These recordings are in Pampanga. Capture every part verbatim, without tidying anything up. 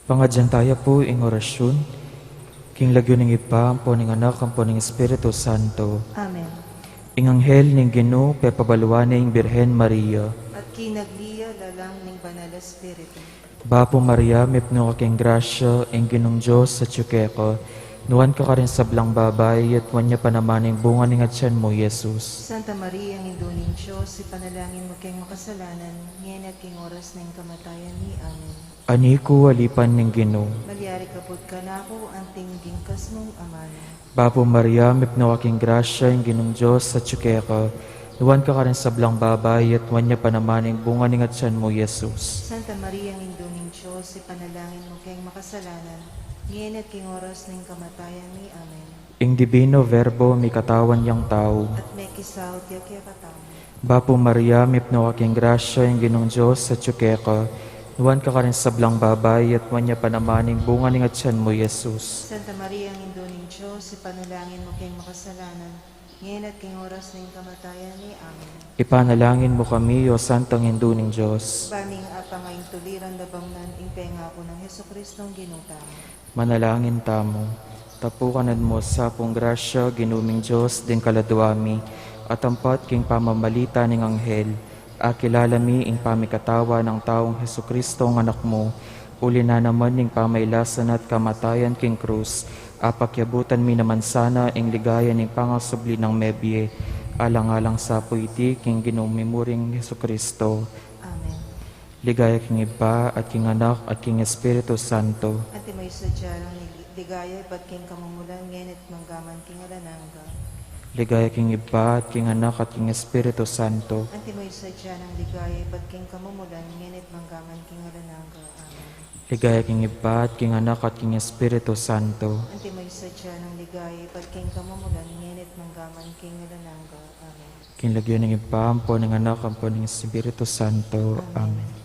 Pangadyan taya pu ing orasyun. King lagyu ning Ibpa, ampo ning Anak, ampo ning Espiritu Santo. Amen. Ing anghel ning Ginu pepabaluan ne ing Birhen Maria. At kinagli ya lalam ning Banal a Espiritu. Bapu Maria, mipnu ka king grasya, ing Ginung Dios atyu keka. Nuan ka karing sablang babai, at nuan ya pa naman ing bunga ning atyan mu, Jesus. Santa Maria, Indu ning Dios, ipanalangin mu keng makasalanan, ngeni at king oras ning kamatayan mi. Amen. Ani ku alipan ning Ginu. Malyari ka put kanaku, anting king kas mung amanu. Bapu Maria, mipnu ka king grasya, ing Ginung Dios atyu keka. Nuan ka karing sablang babai, at nuan ya pa naman ing bunga ning atyan mu, Jesus. Santa Maria, Indu ning Dios, ipanalangin mu keng makasalanan, ngeni at king oras ning kamatayan mi. Amen. Ing Divino Verbo mikatawan yang tau. At mekisaut ya kekatamu. Bapu Maria, mipnu ka king grasya, ing Ginung Dios atyu keka. Nuan ka karing sablang babai, at nuan ya pa naman ing bunga ning atyan mu, Jesus. Santa Maria, Indu ning Dios, ipanalangin mu keng makasalanan, ngeni at king oras ning kamatayan mi. Amen. Ipanalangin mu kami, O Santang Indu ning Dios. Ba ming apang ing tuliran labang nan ing pengaku nang Jesucristong Ginu tamu. Manalangin tamu. Tapukanan mu sa pung grasya, Ginu ming Dios, ding kaladua mi, at ampat king pamamalita ning anghel, akilala mi ing pamikatawan nang taung Jesucristong Anak mu, uli na naman ning pamailasan at kamatayan king krus, apakyabutan mi naman sana ing ligaya ning pangasubli nang mebie, alang-alang sa pu iti king Ginu mi mu ring Jesucristo. Amen. Ligaya king Ibpa, at king Anak, at king Espiritu Santo. Antimo ing sadya nang lig-, ligaya, ibat king kamumulan, ngeni at manggaman king alang angga. Ligaya king Ibpa, at king Anak, at king Espiritu Santo. Antimo ing sadya nang ligaya, ibat king kamumulan, ngeni at manggaman king alang angga. Amen. Ligaya king Ibpa, at king Anak, at king Espiritu Santo. Antimo ing sadya nang ligaya, ibat king kamumulan, ngeni at manggaman king alang angga. Amen. King lagyu ning Ibpa, ampo ning Anak, ampo ning Espiritu Santo. Amen. Amen.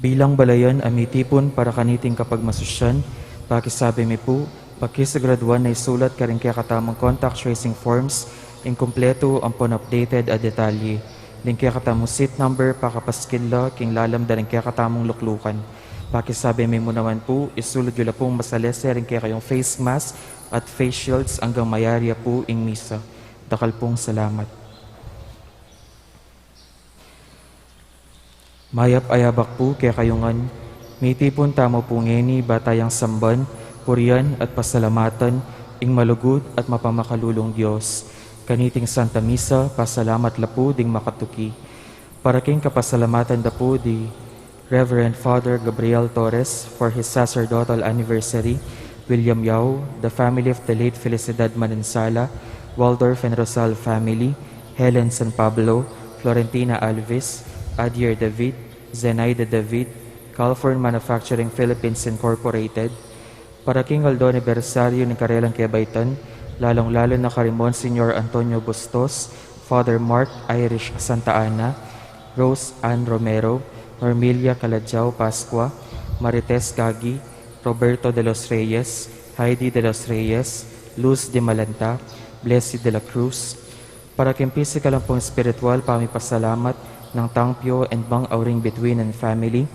Bilang balayan a mitipun para kaniting kapagmasusyan, pakisabi mi pu, pakisiguraduan na isulat karing kekatamung contact tracing forms ing kumpletu ampon updated a detalye. Ding kekatamung seat number, pakapaskil la king lalam da ring kekatamung luklukan. Pakisabi mi mu naman pu, isulud yu la pung masalese ring kekayung face mask at face shields anggang mayari ya pu ing misa. Dakal pung salamat. Mayap a yabak pu kekayu ngan, mitipun tamu pu ngeni ba tayang samban, purian, at pasalamatan ing malugud at mapamakalulung Dios. Kaniting Santa Misa, pasalamat la pu ding makatuki. Para king kapasalamatan da pu di Reverend Father Gabriel Torres for his sacerdotal anniversary, William Yao, the family of the late Felicidad Manansala, Waldorf and Rosal family, Helen San Pablo, Florentina Alves, Adier David, Zenaida David, Calforn Manufacturing Philippines Incorporated, para king aldo anibersaryu ning karelang kebaitan, lalung-lalu na kari Monsignor Antonio Bustos, Father Mark Irish Santa Ana, Rose Ann Romero, Normilia Calajao Pascua, Marites Gagi, Roberto de los Reyes, Heidi de los Reyes, Luz de Malanta, Blessy de la Cruz, para king pisikal ampong espiritual, pamipasalamat nang Tangpio and Mang Auring Bituin and family,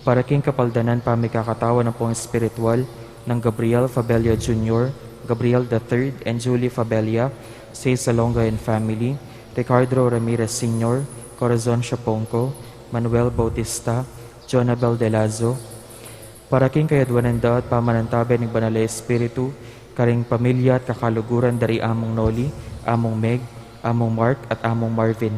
para king kapaldanan, pamikakatawan ampong espiritual nang Gabriel Fabella Junior, Gabriel the third, and Julie Fabella, Say Salonga and family, Ricardo Ramirez Senior, Corazon Shapongco, Manuel Bautista, Jonabel Delazo, para king kayadwanan da at pamanantabe ning Banal a Espiritu, karing pamilya at kakaluguran da ri Among Noli, Among Meg, Among Mark, at Among Marvin.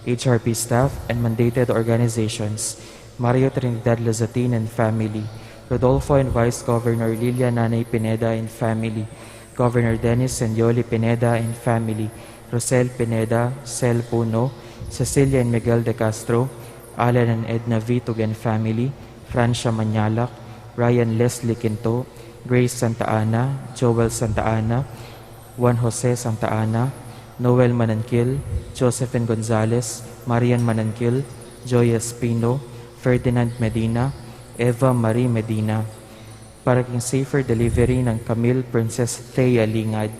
H R P staff, and mandated organizations, Mario Trinidad Lazatin and family, Rodolfo and Vice Governor Lilia Nanay Pineda and family, Governor Dennis and Yoli Pineda and family, Rosel Pineda, Sel Puno, Cecilia and Miguel de Castro, Alan and Edna Vitug and family, Francia Mañalak, Ryan Leslie Quinto, Grace Santa Ana, Joel Santa Ana, Juan Jose Santa Ana, Noel Mananquil, Josephine Gonzalez, Marian Mananquil, Joy Espino, Ferdinand Medina, Eva Marie Medina. Para king safer delivery ng Camille Princess Thea Lingad.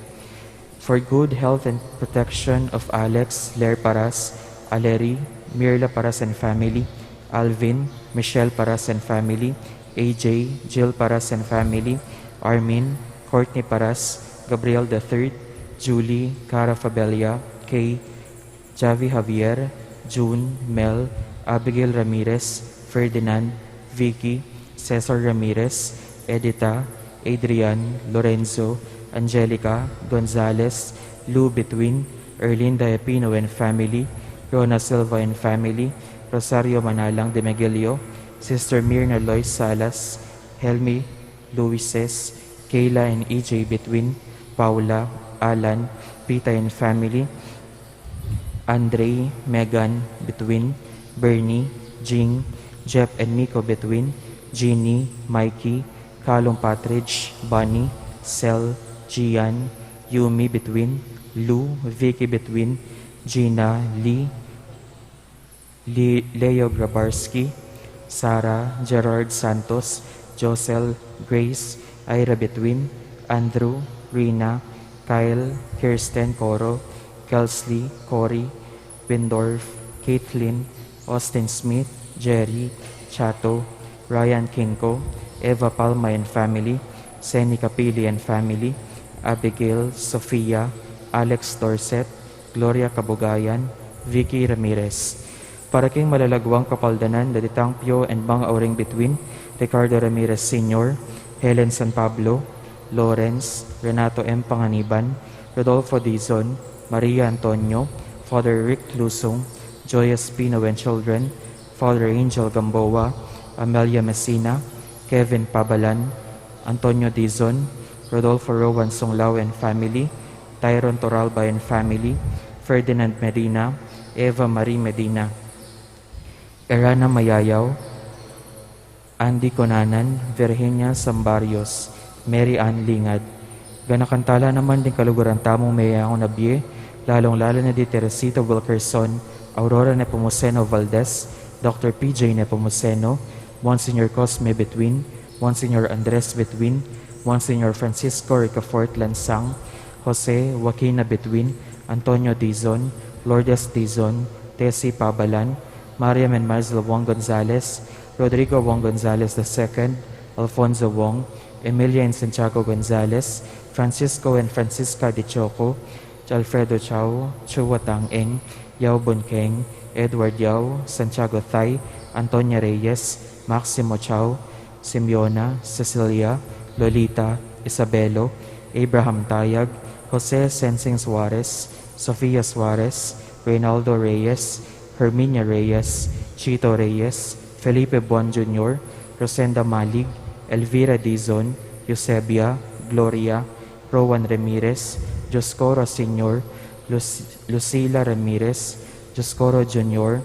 For good health and protection of Alex Ler Paras, Aleri, Mirla Paras and family, Alvin, Michelle Paras and family, A J, Jill Paras and family, Armin, Courtney Paras, Gabriel the third, Julie, Cara Fabella, Kay, Javi Javier, June, Mel, Abigail Ramirez, Ferdinand, Vicky, Cesar Ramirez, Edita, Adrian, Lorenzo, Angelica, Gonzalez, Lou Between, Erlinda Epino and family, Rona Silva and family, Rosario Manalang de Meguilio, Sister Mirna Lois Salas, Helmi Luises, Kayla and E J Between, Paula, Alan, Pita and family, Andre, Megan Between, Bernie, Jing, Jeff and Miko Between, Jeannie, Mikey, Calum Patridge, Bunny, Sel, Gian, Yumi Between, Lou, Vicky Between, Gina, Lee, Li-, Leo Grabarski, Sara, Gerard Santos, Josel, Grace, Ira Between, Andrew, Rina, Kyle, Kirsten, Coro, Kelsley, Cory, Windorf, Caitlin, Austin Smith, Jerry, Chato, Ryan Kinko, Eva Palma and family, Seni Capili and family, Abigail, Sofia, Alex Dorset, Gloria Kabugayan, Vicky Ramirez. Para king malalaguang kapaldanan da ditang Pio and Mang Auring Between, Ricardo Ramirez Senior, Helen San Pablo, Lawrence, Renato M Panganiban, Rodolfo Dizon, Maria Antonio, Father Rick Lusung, Joy Espino and children, Father Angel Gamboa, Amelia Messina, Kevin Pabalan, Antonio Dizon, Rodolfo Rowan Sunglao and family, Tyron Toralba and family, Ferdinand Medina, Eva Marie Medina, Erana Mayayaw, Andy Conanan, Virginia Sambarios, Mary Ann Lingad. Ganakan tala naman ding kaluguran tamung meyangu na bie, lalung-lalu na di Teresita Wilkerson, Aurora Nepomuceno Valdez, Doctor P J Nepomuceno, Monsignor Cosme Between, Monsignor Andres Between, Monsignor Francisco Ricafort Lansang, Jose Joaquina Between, Antonio Dizon, Lourdes Dizon, Tessie Pabalan, Mariam and Maisel Wong Gonzalez, Rodrigo Wong Gonzalez the second, Alfonso Wong, Emilia and Santiago Gonzalez, Francisco and Francisca de Choco, Alfredo Chao, Chua Tang Eng, Yao Bun Keng, Edward Yao, Santiago Thay, Antonia Reyes, Maximo Chao, Simeona, Cecilia, Lolita, Isabelo, Abraham Tayag, Jose Sensing Suarez, Sofia Suarez, Reynaldo Reyes, Herminia Reyes, Chito Reyes, Felipe Buan Junior, Rosenda Malig, Elvira Dizon, Eusebia, Gloria, Rowan Ramirez, Dioscoro Senior, Luc-, Lucila Ramirez, Dioscoro Junior,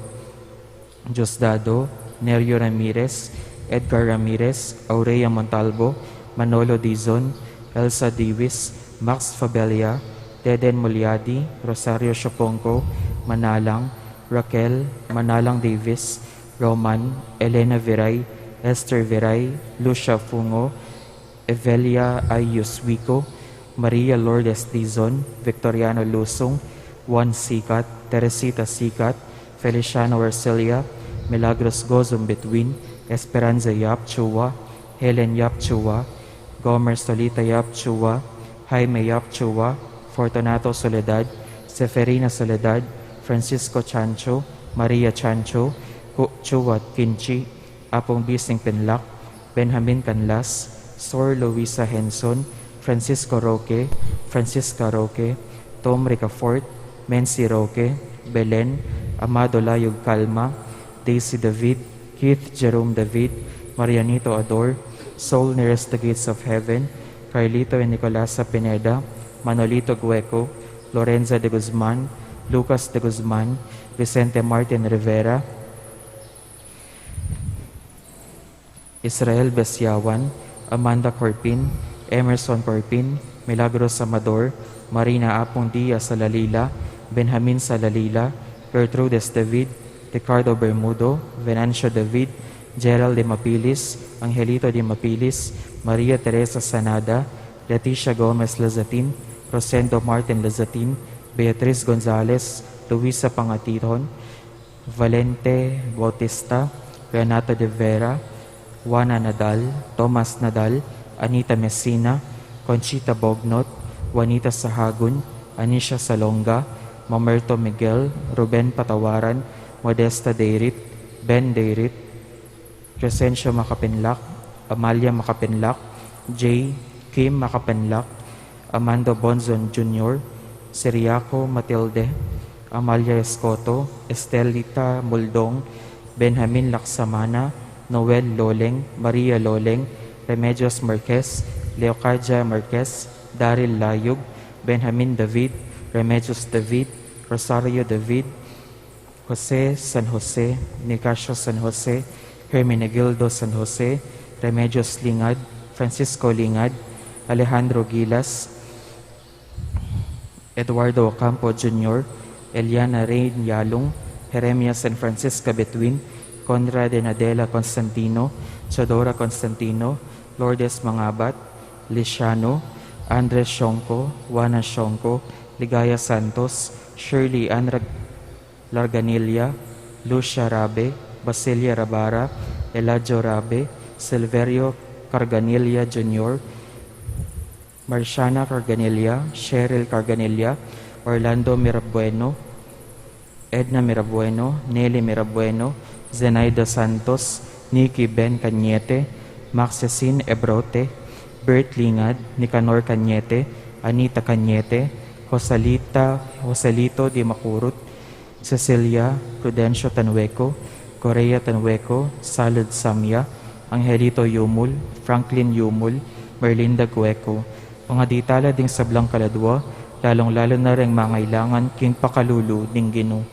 Diosdado, Nerio Ramirez, Edgar Ramirez, Aurea Montalvo, Manolo Dizon, Elsa Diwis, Max Fabella, Deden Muliadi, Rosario Shoponco, Manalang, Raquel, Manalang Davis, Roman, Elena Viray, Esther Viray, Lucia Fungo, Evelia Ayus Wico, Maria Lourdes Dizon, Victoriano Lusung, Juan Sikat, Teresita Sikat, Feliciano Arcelia, Milagros Gozum Between, Esperanza Yap Chua, Helen Yap Chua, Gomer Solita Yap Chua, Jaime Yap Chua, Fortunato Soledad, Seferina Soledad, Francisco Chancho, Maria Chancho, Hu Chua Kinchi, Apung Bising Pinlak, Benjamin Canlas, Sor Luisa Henson, Francisco Roque, Francisca Roque, Tom Ricafort, Mency Roque, Belen, Amado Layug Calma, Daisy David, Keith Jerome David, Marianito Ador, Soul Nearest the Gates of Heaven, Carlito and Nicolasa Pineda, Manolito Gueco, Lorenza de Guzman, Lucas de Guzman, Vicente Martin Rivera, Israel Besiawan, Amanda Corpin, Emerson Corpin, Milagros Amador, Marina Apung Diaz Salalila, Benjamin Salalila, Gertrudes David, Ricardo Bermudo, Venancio David, Gerald de Mapilis, Angelito de Mapilis, Maria Teresa Sanada, Leticia Gomez Lazatin, Rosendo Martin Lazatin, Beatriz Gonzalez, Luisa Pangatiton, Valente Bautista, Renato de Vera, Juana Nadal, Tomas Nadal, Anita Messina, Conchita Bognot, Juanita Sahagun, Anisha Salonga, Mamerto Miguel, Ruben Patawaran, Modesta Deirit, Ben Deirit, Crescencio Makapenlak, Amalia Makapenlak, J. Kim Makapenlak, Amando Bonzon Junior, Siriaco Matilde, Amalia Escoto, Estelita Muldong, Benjamin Laksamana, Noel Loleng, Maria Loleng, Remedios Marquez, Leocadia Marquez, Daryl Layug, Benjamin David, Remedios David, Rosario David, Jose San Jose, Nicasio San Jose, Hermenegildo San Jose, Remedios Lingad, Francisco Lingad, Alejandro Gilas, Eduardo Ocampo Junior, Eliana Rain Yalung, Jeremias and Francisca Betwin, Conrad and Adela Constantino, Teodora Constantino, Lourdes Mangabat, Lisiano, Andres Shonco, Juana Shonco, Ligaya Santos, Shirley Ann Rag-, Larganilla, Lucia Rabe, Basilia Rabara, Eladio Rabe, Silverio Carganilla Junior, Marciana Carganilla, Cheryl Carganilla, Orlando Mirabueno, Edna Mirabueno, Nelly Mirabueno, Zenaida Santos, Nikki Ben Cañete, Maxesin Ebrote, Bert Lingad, Nicanor Cañete, Anita Cañete, Josalita, Joselito Di Macurut, Cecilia Prudencio Tanhueco, Correa Tanhueco, Salud Samia, Angelito Yumul, Franklin Yumul, Merlinda Gueco, pangaditala ding sablang kaladua, lalung-lalu na reng mangailangan king pakalulu ning Ginu.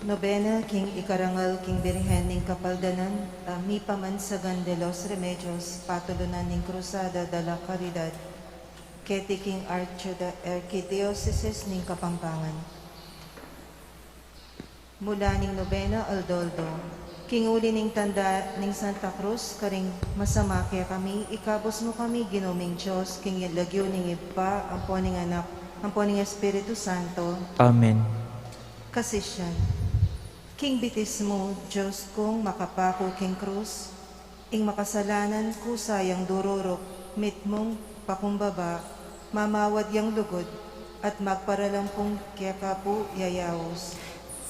Nobena king ikarangal king Birhen ning Kapaldanan, a mipamansagan de los Remedios, patulunan ning Cruzada de la Caridad, keti king Archida-, Arkidiosesis ning Kapampangan. Mula ning nobena aldo-aldo, king uli ning tanda ning Santa Cruz, karing masama kekami, ikabus mu kami, Ginu ming Dios, king lagyu ning Ibpa, ampo ning Anak, ampo ning Espiritu Santo. Amen. Kasisian. King bitis mu, Dios kung makapaku king krus, Ing makasalanan kusa yang dururuk, mitmung pakumbaba, mamawad yang lugud, at magparalampung keka pu yayaus.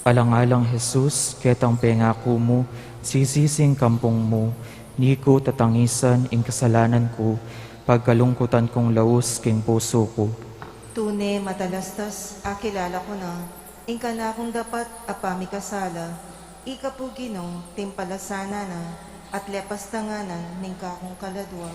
Alang-alang Jesus, ketang pengaku mu, sisising kampung mu, ni ku tatangisan ing kasalanan ku, pagkalungkutan kung laus king pusu ku. Tune matalastas, akilala ku na, ing kanakung dapat a pamikasala, ika pu Ginu, timpalasanan na, at lepas tanganan ning kakung kaladua.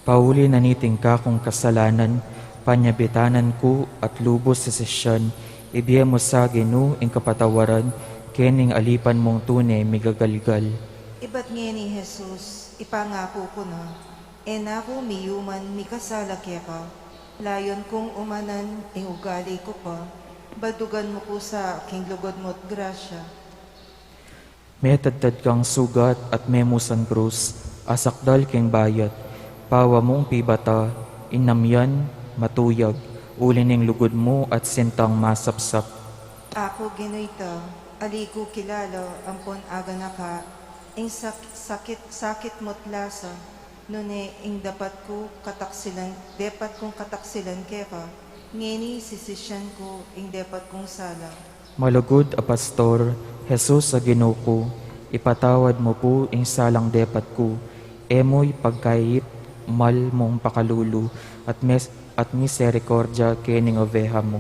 Pauli na niting kakung kasalanan, panyabitanan ku at lubus desisyon, ibie mu sa Ginu ing kapatawaran, kening alipan mung tune migagalgal. Ibat ngeni Jesus, ipangaku ku na, e na ku miyuman mikasala keka, layun kung umanan ing ugali ku pa, baldugan mu ku sa king lugud mu't grasya. Metadtad kang sugat at memusan krus, asakdal king bayat, pawa mung pibata, inamian, matuyag, uli ning lugud mu at sintang masapsap. Aku Ginu ita, ali ku kilala ampon aganaka, ing sak-, sakit, sakit mu't lasa, nune ing dapat ku kataksilan, dapat kung kataksilan keka, ngeni sisisyan ku ing dapat kung sala. Malugud a Pastor, Jesus a Ginu ku, ipatawad mu pu ing salang depat ku, e mu ipagkayap mal mung pakalulu at mes-, at miserikordia kening oveha mu.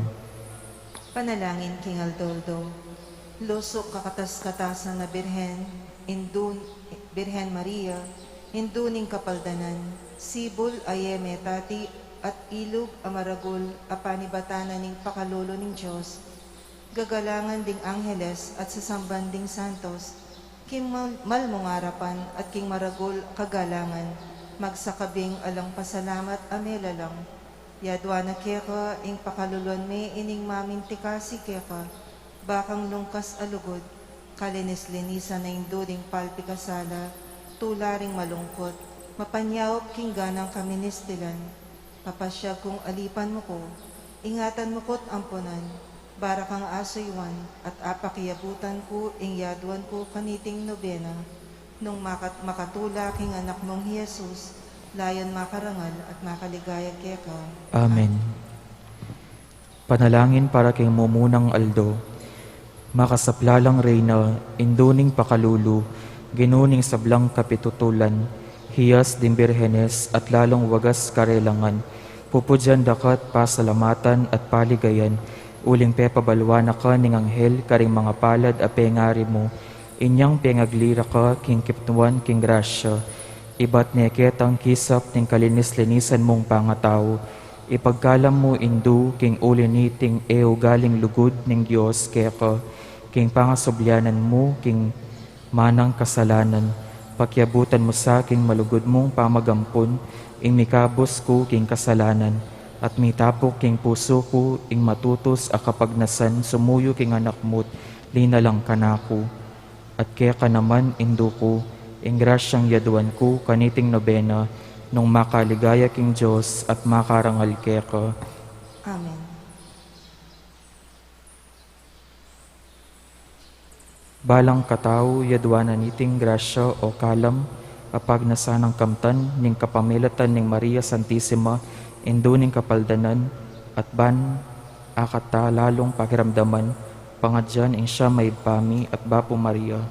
Panalangin king aldo-aldo. Lusuk kakatas-katasan a Birhen, Indu, Birhen Maria, Indu ning Kapaldanan, sibul a e metati at ilug a maragul a panibatan na ning pakalulu ning Dios, gagalangan ding angeles at sasamban ding santos, king mal-, mal mung arapan at king maragul a kagalangan, magsakabing alang pasalamat a melalang. Yaduan na keka ing pakaluluan me ining mamintikasi keka, ba kang lungkas a lugud, kalinis-linisan na Indu ding palpikasala, tula ring malungkut, mapanyaup king ganang kaministilan. Papasyag kung alipan mu ku, ingatan mu ku't ampunan, bara kang asuyuan, at apakiabutan ku ing yaduan ku kaniting nobena, nung makat-, makatula king anak mung hi Jesus, layun makarangal at makaligaya keka. Amen. Panalangin para king mumunang aldo. Makasaplalang Reyna, Indu ning pakalulu, Ginu ning sablang kapitutulan, hias ding birhenes at lalung wagas karelangan, pupudyan daka't pasalamatan at paligayan, uling pepabaluan na ka ning anghel karing mangapalad a pengari mu, inyang pengaglira ka king kipnuan king grasya, ibat ne ketang kisap ning kalinis-linisan mung pangatau, ipagkalam mu Indu king uli niting e ugaling lugud ning Dios keka, king pangasubyanan mu king manang kasalanan, pakiabutan mu sa king malugud mung pamagampun, ing mikabus ku king kasalanan, at mitapuk king pusu ku ing matutus a kapagnasan sumuyu king anak mu't linalang kanaku. At keka naman, Indu ku, ing grasyang yaduan ku kaniting nobena, nung makaligaya king Dios at makarangal keka. Amen. Balang katau, yaduan na niting grasya o kalam, a pagnasan nang kamtan ning kapamilatan ning Maria Santisima, Indu ning Kapaldanan, at ban akata lalung pakiramdaman, pangadyan ing Siam a Ibpa mi at Bapu Maria.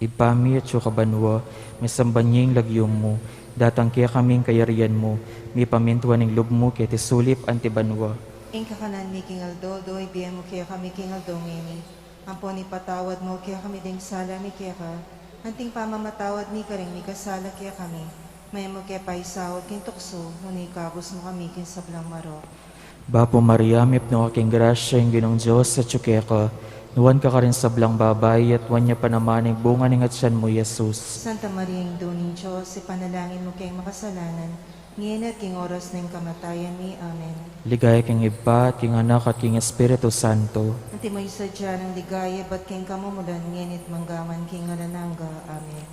Ibpa mi, atsu ka banua, misamban ya ing lagyu mu, datang kekami ing kayarian mu, mipamintuan ing lub mu keti sulip anti banua. Ing kakanan mi king aldo-aldo ibie mu kekami king aldo ngeni. Ampon ipatawad mu kekami ding sala mi keka, anting pamamatawad mi karing mikasala kekami. E mu ke paisaul king tuksu, nune ikabus mu kami king sablang marok. Bapu Maria, mipnu ka king grasya, ing Ginung Dios atsu keka. Nuan ka karing sablang babai, at nuan ya pa naman ing bunga ning atyan mu, Jesus. Santa Maria, Indu ning Dios, ipanalangin mu keng makasalanan, ngeni at king oras ning kamatayan mi. Amen. Ligaya king Ibpa, at king Anak, at king Espiritu Santo. Antimo ing sadya nang ligaya, ibat king kamumulan, ngeni at manggaman king alang angga. Amen.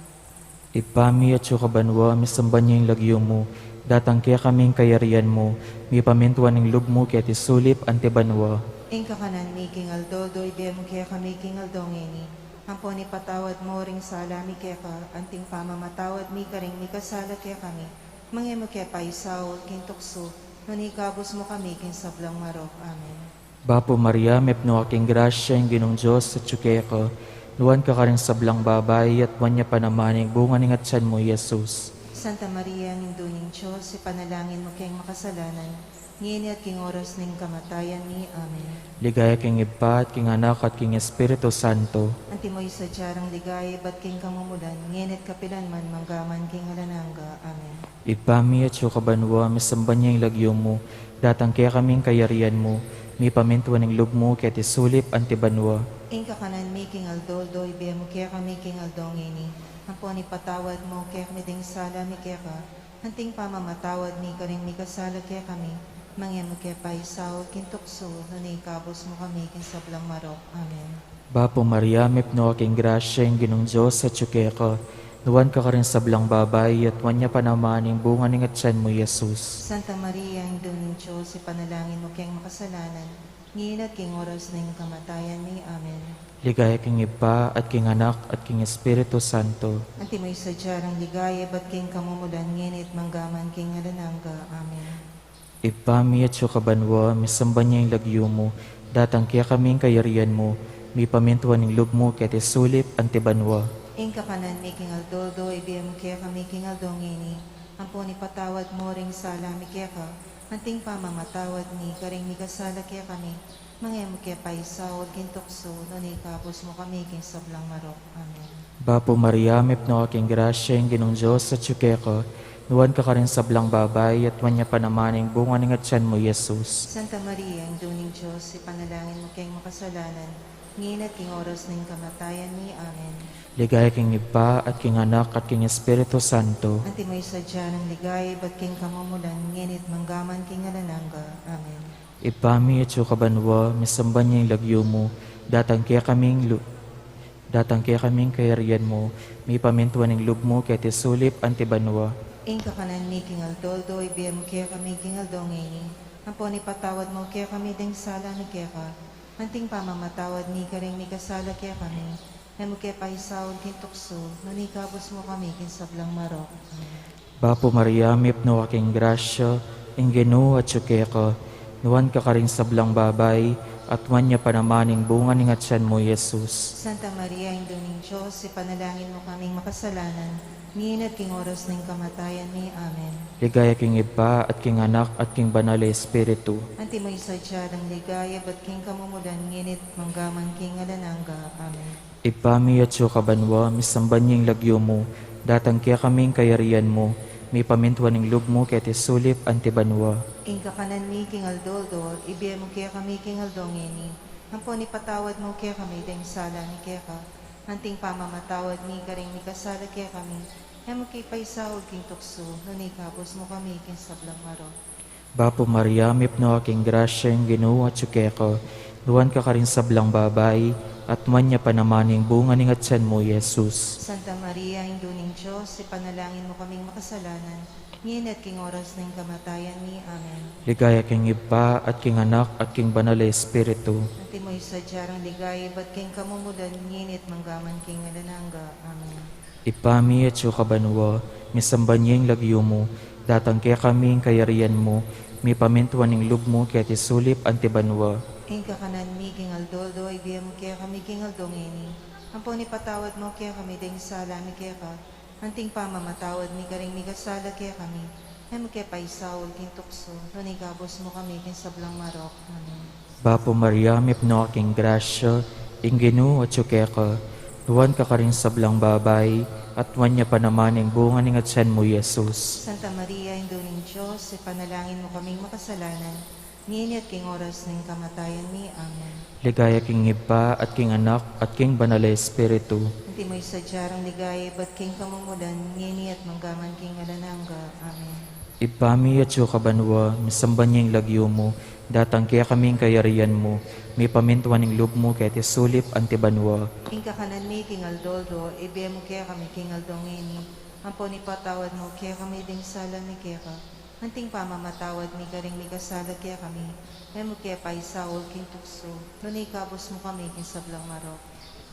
Ibpa mi, atsu ka banua, misamban ya ing lagyu mu, datang kekami ing kayarian mu, mipamintuan ing lub mu keti sulip anti banua. Ing kakanan mi king aldo-aldo ibie mu kekami king aldo ngeni. Ampon ipatawad mu ring sala mi keka, anting pamamatawad mi karing mikasala kekami. Manga e mu ke paisaul king tuksu, nune ikabus mu kami king sablang marok. Amen. Bapu Maria, mipnu ka king grasya, ing Ginung Dios atyu keka. Nuan ka karing sablang babai, at nuan ya pa naman ing bunga ning atyan mu, Jesus. Santa Maria, Indu ning Dios, ipanalangin mu keng makasalanan, ngeni at king oras ning kamatayan mi. Amen. Ligaya king Ibpa, at king Anak, at king Espiritu Santo. Antimo ing sadya rang ligaya ibat king kamumulan, ngeni at kapilan man, mangga man king alang angga. Amen. Ibpa mi, atsu ka banua, misamban ya ing lagyu mu, datang kekami ing kayarian mu, mipamintuan ing lub mu keti sulip anti banua. Ing kakanan mi king aldo-aldo ibie mu kekami king aldo ngeni. Ampon ipatawad mu kekami ding sala mi keka, anting pamamatawad mi karing mikasala kekami. Manga e mu ke paisaul king tuksu, nune ikabus mu kami king sablang marok. Amen. Bapu Maria, mipnu ka king grasya, ing Ginung Dios atyu keka. Nuan ka karing sablang babai, at nuan ya pa naman ing bunga ning atyan mu, Jesus. Santa Maria, Indu ning Dios, ipanalangin mu keng makasalanan, ngeni at king oras ning kamatayan mi. Amen. Ligaya king Ibpa, at king Anak, at king Espiritu Santo. Antimo ing sadya rang ligaya ibat king kamumulan, ngeni at mangga man king alang angga. Amen. Ibpa mi, atsu ka banua, misamban ya ing lagyu mu, datang kekami ing kayarian mu, mipamintuan ing lub mu keti sulip anti banua. Ing kakanan mi king aldo-aldo ibie mu kekami king aldo ngeni. Ampon ipatawad mu ring sala mi keka, anting pamamatawad mi karing mikasala kekami. Manga e mu ke paisaul king tuksu, nune ikabus mu kami king sablang marok. Amen. Bapu Maria, mipnu ka king grasya, ing Ginung Dios atyu keka. Nuan ka karing sablang babai, at nuan ya pa naman ing bunga ning atyan mu, Jesus. Santa Maria, Indu ning Dios, ipanalangin mu keng makasalanan, ngeni at king oras ning kamatayan mi. Amen. Ligaya king Ibpa, at king Anak, at king Espiritu Santo. Antimo ing sadya rang ligaya ibat king kamumulan, ngeni at mangga man king alang angga. Amen. Ibpa mi, atsu ka banua, misamban ya ing lagyu mu, datang kekami ing lu-, datang kekami ing kayarian mu, mipamintuan ing lub mu keti sulip anti banua. Ing kakanan mi king aldo-aldo ibie mu kekami king aldo ngeni. Ampon ipatawad mu kekami ding sala mi keka, anting pamamatawad mi karing mikasala kekami. E mu ke paisaul king tuksu, nune ikabus mu kami king sablang marok. Amen. Bapu Maria, mipnu ka king grasya, ing Ginu atyu keka. Nuan ka karing sablang babai, at nuan ya pa naman ing bunga ning atyan mu, Jesus. Santa Maria, Indu ning Dios, ipanalangin mu kaming makasalanan, ngeni at king oras ning kamatayan mi. Amen. Ligaya king Ibpa, at king Anak, at king Banal a Espiritu. Antimo ing sadya rang ligaya ibat king kamumulan, ngeni at mangga man king alang angga. Amen. Ibpa mi, atsu ka banua, misamban ya ing lagyu mu, datang kekami ing kayarian mu, mipamintuan ing lub mu keti sulip anti banua. Ing kakanan mi king aldo-aldo ibie mu kekami king aldo ngeni. Ampon ipatawad mu kekami ding sala mi keka, anting pamamatawad mi karing mikasala kekami. E mu ke paisaul king tuksu, nune ikabus mu kami king sablang marok. Bapu Maria, mipnu ka king grasya, ing Ginu atyu keka. Nuan ka karing sablang babai, at nuan ya pa naman ing bunga ning atyan mu, Jesus. Santa Maria, Indu ning Dios, ipanalangin mu kaming makasalanan, ngeni at king oras ning kamatayan mi. Amen. Ligaya king Ibpa, at king Anak, at king Banal a Espiritu. Antimo ing sadya rang ligaya ibat king kamumulan, ngeni at mangga man king alang angga. Amen. Ibpa mi, atsu ka banua, misamban ya ing lagyu mu, datang kekami ing kayarian mu, mipamintuan ing lub mu keti sulip anti banua. Ing kakanan mi king aldo-aldo ibie mu kekami king aldo ngeni. Ampon ipatawad mu kekami ding sala mi keka, anting pamamatawad mi karing mikasala kekami. E mu ke paisaul king tuksu, nune ikabus mu kami king sablang marok. Amen. Bapu Maria, mipnu ka king grasya, ing Ginu atyu keka. Nuan ka karing sablang babai, at nuan ya pa naman ing bunga ning atyan mu, Jesus. Santa Maria, Indu ning Dios, ipanalangin mu kaming makasalanan, ngeni at king oras ning kamatayan mi. Amen. Ligaya king Ibpa, at king Anak, at king Banal a Espiritu. Antimo ing sadya rang ligaya ibat king kamumulan, ngeni at mangga man king alang angga. Amen. Ibpa mi, atsu ka banua, misamban ya ing lagyu mu, datang kekami ing kayarian mu, mipamintuan ing lub mu keti sulip anti banua. Ing kakanan mi king aldo-aldo ibie mu kekami king aldo ngeni. Ampon ipatawad mu kekami ding sala mi keka, Anting pamamatawad mi karing mikasala kekami, e mu ke paisaul king tuksu, nune ikabus mu kami king sablang marok.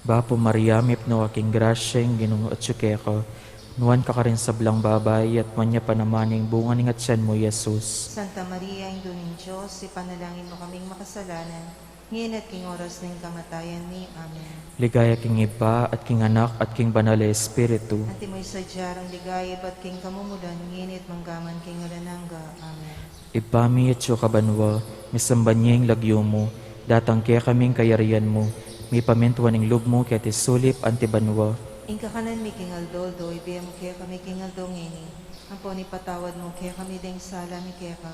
Bapu Maria, mipnu ka king grasya, ing Ginu atyu keka. Nuan ka karing sablang babai, at nuan ya pa naman ing bunga ning atyan mu, Jesus. Santa Maria, Indu ning Dios, ipanalangin mu kaming makasalanan, ngeni at king oras ning kamatayan mi. Amen. Ligaya king Ibpa, at king Anak, at king Banal a Espiritu. Antimo ing sadya rang ligaya ibat king kamumulan, ngeni at manggaman king alang angga. Amen. Ibpa mi, atsu ka banua, misamban ya ing lagyu mu, datang kekami ing kayarian mu, mipamintuan ing lub mu keti sulip anti banua. Ing kakanan mi king aldo-aldo, ibie mu kekami king aldo ngeni, ampon ipatawad mu kekami ding sala mi keka,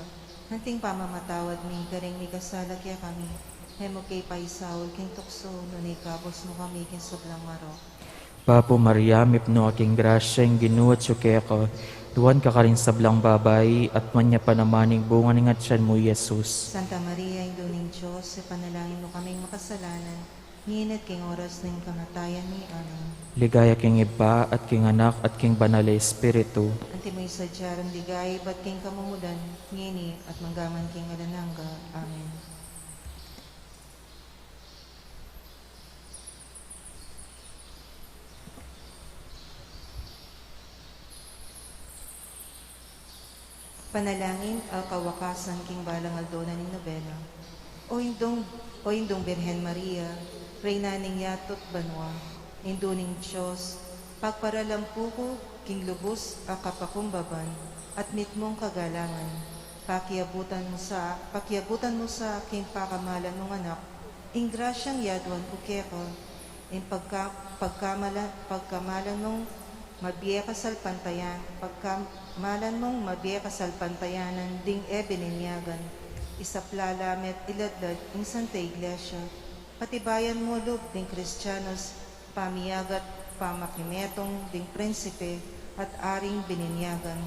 anting pamamatawad mi karing mikasala kekami, e mu ke paisaul king tuksu, nune ikabus mu kami king sablang marok. Bapu Maria, mipnu ka king grasya, ing Ginu atyu keka. Nuan ka karing sablang babai, at nuan ya pa naman ing bunga ning atyan mu, Jesus. Santa Maria, Indu ning Dios, ipanalangin mu kaming makasalanan, ngeni at king oras ning kamatayan mi. Amen. Ligaya king Ibpa, at king Anak, at king Banal a Espiritu. Antimo ing sadya rang ligaya ibat king kamumulan, ngeni at manggaman king alang angga. Amen. Panalangin a kawakasan king balang aldo na ning nobena. O Indung, o Indung Birhen Maria, Reyna ning yatu't banua, Indu ning Dios, pagparalampu ku king lubus a kapakumbaban at mitmung kagalangan, pakiabutan mu sa, pakiabutan mu sa king pakamalan mung Anak, ing grasyang yaduan ku keka, ing pagka-, pagkamala-, pagkamalan mung mabie kasalpantayan-, pagkamalan mung mabie kasalpantayanan ding e bininyagan, isapla la me't iladlad ing Santa Iglesia, patibayan mu lub ding Kristianos, pamiyagat pamakimetung ding prinsipe at aring bininyagan.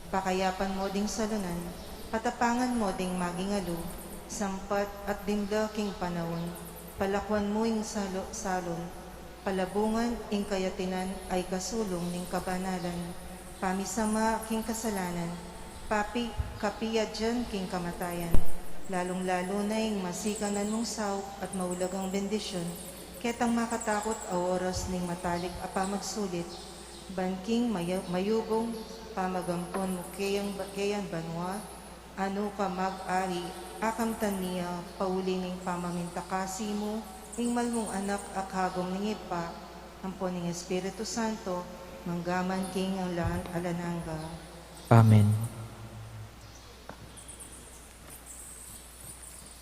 Pakayapan mu ding salunan, patapangan mu ding maging alu, sampat at dimla king panaun, palakuan mu ing salu-, salun, palabungan ing kayatinan a ikasulung ning kabanalan, pamisama king kasalanan, papi-, kapiadan king kamatayan, lalung-lalu na ing masikanan mung saup at maulagang bendisyun, ketang makatakut a oras ning matalik a pamagsulit, ban king maya-, mayubung pamagampun mu keyang ba-, keyang banua, a nuka mag-ari, a kamtan mi ya, pauli ning pamamintakasi mu, ing mal mung Anak a kagum ning Ibpa, ampon ning Espiritu Santo, manggaman king alang, alang angga. Amen.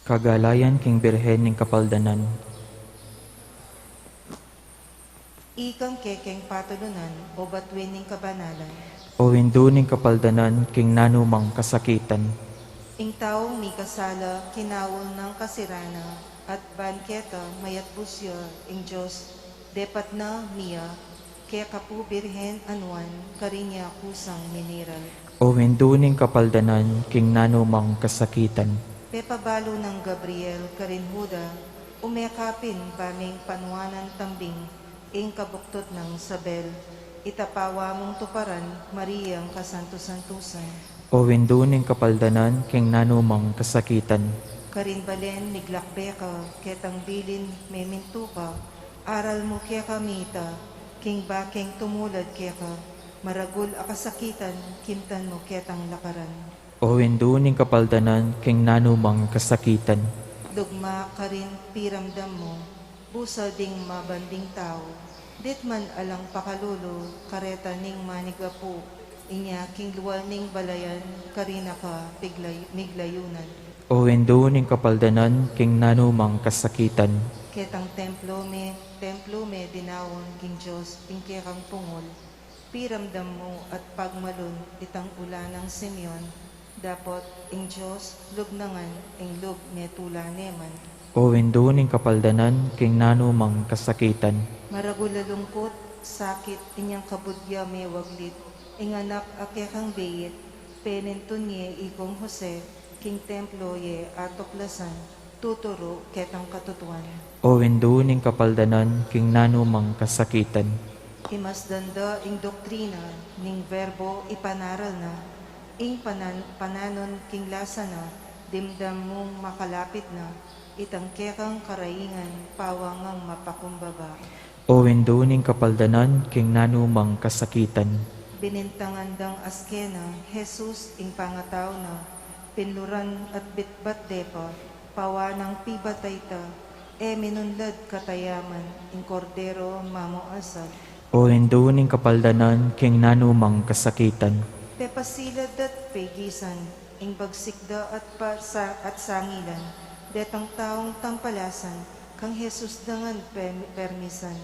Kagalayan king Birhen ning Kapaldanan. Ikang kekeng patulunan, o batuin ning kabanalan. O Indu ning Kapaldanan king nanumang kasakitan. Ing taung mikasala, kinaul nang kasirana, at ban keta mayatbus ya ing Dios, depat na mia, keka pu Birhen a nuan, karin ya kusang miniral. O Indu ning Kapaldanan king nanumang kasakitan. Pepabalu nang Gabriel karin Juda, ume ka pin ba ming panuanan tambing ing kabuktut nang Isabel, ita pawa mung tuparan, Mariang kasantu-santusan. O Indu ning Kapaldanan king nanumang kasakitan. Karin balen miglakbe ka, ketang bilin memintu ka, aral mu kekami ita, king bakeng tumulad keka, maragul a kasakitan, kimtan mu ketang lakaran. O Indu ning Kapaldanan king nanumang kasakitan. Lugma karin piramdam mu, busal ding mabanding tau, ditman alang pakalulu, kareta ning manigapu, inya king lual ning balayan, karina ka piglay-, miglayunan. O Indu ning Kapaldanan king nanumang kasakitan. Ketang templo me, templo me dinaun king Dios, ing kekang pungul, piramdam mu at pagmalun itang ula nang Simeon, dapot ing Dios lugnangan ing lub me tula ne man. O Indu ning Kapaldanan king nanumang kasakitan. Maragul a lungkut, sakit, inyang kabud ya me waglit, ing anak a kekang beit, penintun ye ikong Jose, king templo ye atuklasan, tuturu ketang katutuan. O Indu ning Kapaldanan king nanumang kasakitan. Imasdan da ing doktrina ning Verbo ipanaral na, Ing panan-, panaun king lasa na, dimdam mung makalapit na, itang kekang karaingan, pawangang mapakumbaba. O Indu ning kapaldanan, king nanu mang kasakitan. Binintangan dang askena, Jesus, ing pangatau na, pinluran at bitbat de pa, pawanang pibatay ta, e minunlad katayaman, ing Kordero mamuasag. O Indu ning kapaldanan, king nanu mang kasakitan. Pepasilad da't pegisan, ing bagsik da at pa-, sa-, at sangilan, detang taung tampalasan, kang Jesus dangan pe-, permisan.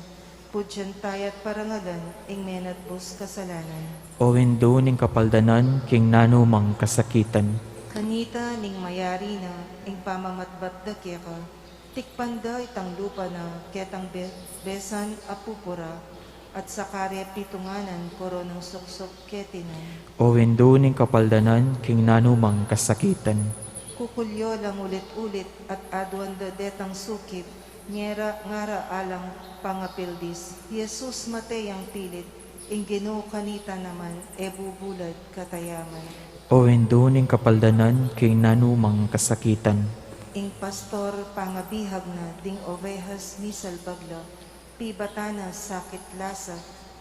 Pudyan taya't parangalan, ing menatbus kasalanan. O Indu ning kapaldanan, king nanu mang kasakitan. Kanita ning mayari na, ing pamamatbat da keka, tikpan da itang lupa na, ketang be-, besan a pupura, at sa kare pitunganan, koronang suksuk keti na. O Indu ning kapaldanan, king nanu mang kasakitan. Kukulyo lang ulit-ulit, at aduan da detang sukip, ngera ngara alang pangapildis, Jesus mate yang pilit, ing Ginu kanita naman, e bubulad katayaman. O Indu ning kapaldanan, king nanu mang kasakitan. Ing pastor pangabihag na, ding ovehas misalbag la, pibatan na sakit lasa,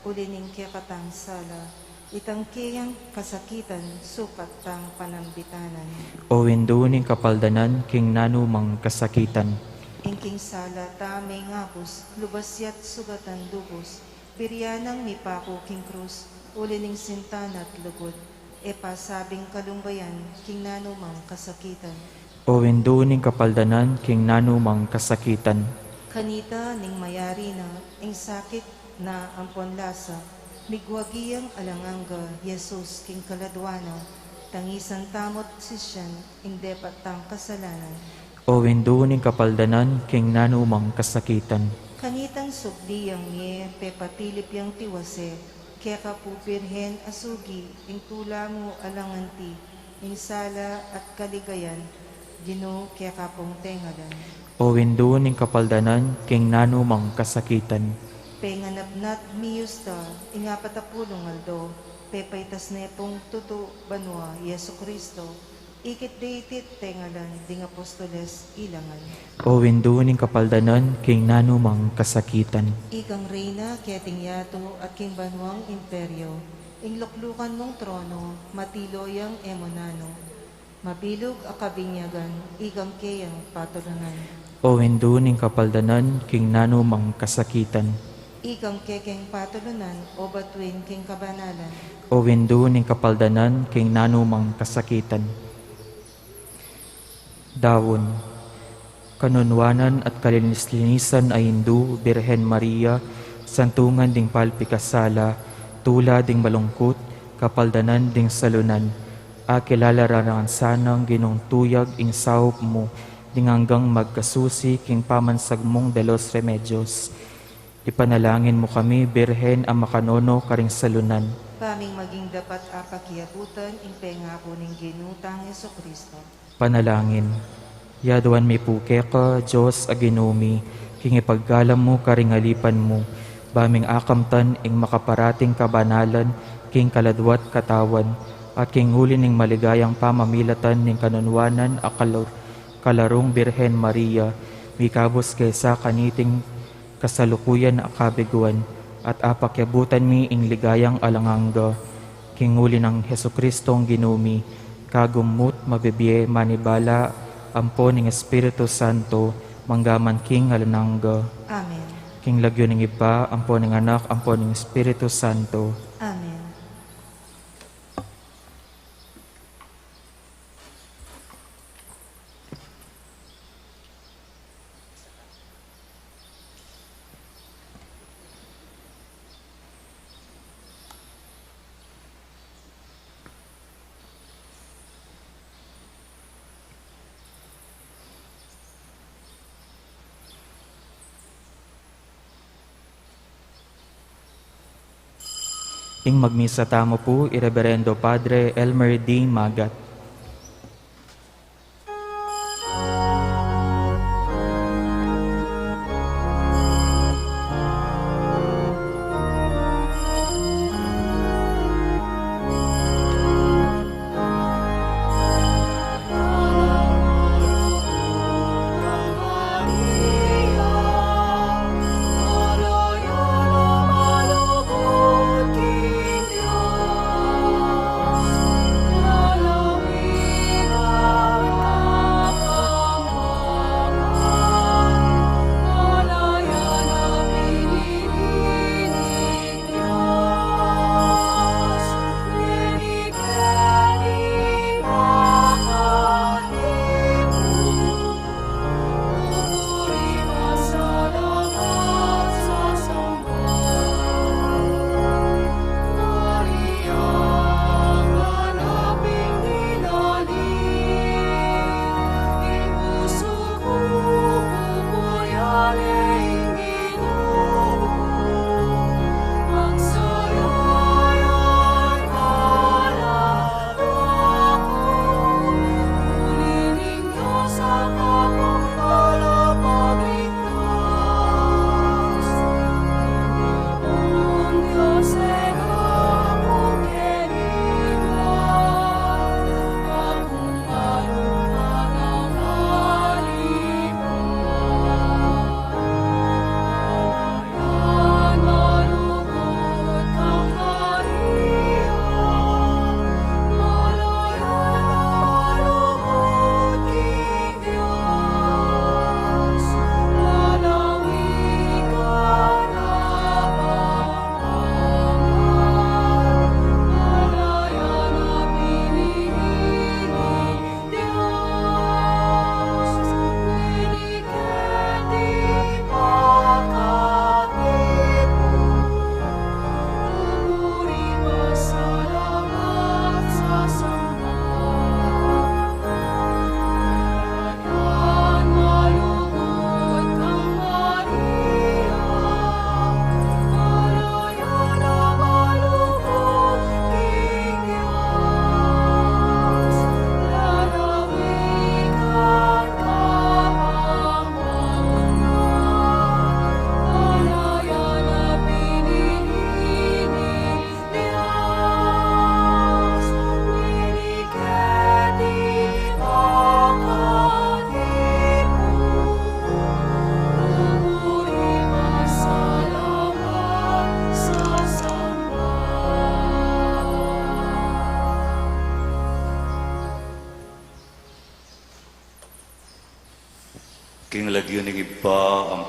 uli ning kekatang sala, itang keyang kasakitan, sukat tang panambitanan. O Indu ning kapaldanan, king nanu mang kasakitan. Ing king sala ta mengabus, lubas ya't sugatan lubus, birian nang mipaku king krus, uli ning sinta na't lugud, e pasabing kalumbayan, king nanu mang kasakitan. O Indu ning kapaldanan, king nanu mang kasakitan. Kanita ning mayari na, ing sakit na ampon lasa, migwagi yang alang angga, Jesus king kaladwa na, tangisan tamu't sisian, ing depat tang kasalanan. O Indu ning kapaldanan, king nanu mang kasakitan. Kanitang subli yang mie pepatilip yang tiwase, keka pu Birhen a sugi, ing tula mu alang anti, ing sala at kaligayan, Ginu keka pung tengalan. O Indu ning kapaldanan, king nanu mang kasakitan. Penganap na't miyus da, ing apat a pulung aldo, pepaitas ne pung tutu banua, Jesucristo, ikit de iti't tengalan, ding apostoles ilangan. O Indu ning kapaldanan, king nanu mang kasakitan. Ikang Reyna keting yatu at king banuang imperyo, ing luklukan mung trono, matilo yang e mu nanu, mabilug a kabinyagan, ikang keyang patulunan. O Indu ning kapaldanan, king nanu mang kasakitan. Ikang kekeng patulunan, o batuin king kabanalan. O Indu ning kapaldanan, king nanu mang kasakitan. Daun. Kanunwanan at kalinis-linisan a Indu, Birhen Maria, santungan ding palpikasala, tula ding malungkut, kapaldanan ding salunan. Akilala la ngan sanang Ginung tuyag ing saup mu, ding anggang magkasusi king pamansag mung de los Remedios. Ipanalangin mu kami, Birhen a makanono karing salunan. Ba ming maging dapat a pakiabutan ing pengaku ning Ginu tang Jesucristo. Panalangin. Yaduan mi pu keka, Dios a Ginu mi, king ipaggalang mu karing alipan mu, ba ming akamtan ing makaparating kabanalan king kaladwa't katawan, at king uli ning maligayang pamamilatan ning kanunwanan a kalur-, kalarung Birhen Maria, mikabus kesa kaniting kasalukuyan a kabiguan, at apakiabutan mi ing ligayang alang angga, king uli nang Jesucristong Ginu mi, kagum mu't mabibie manibala, ampo ning Espiritu Santo, manggaman king alang angga. Amen. King lagyu ning Ibpa, ampo ning Anak, ampo ning Espiritu Santo. Amen. Ing magmisa tamu pu i Reberendo Padre Elmer D. Magat.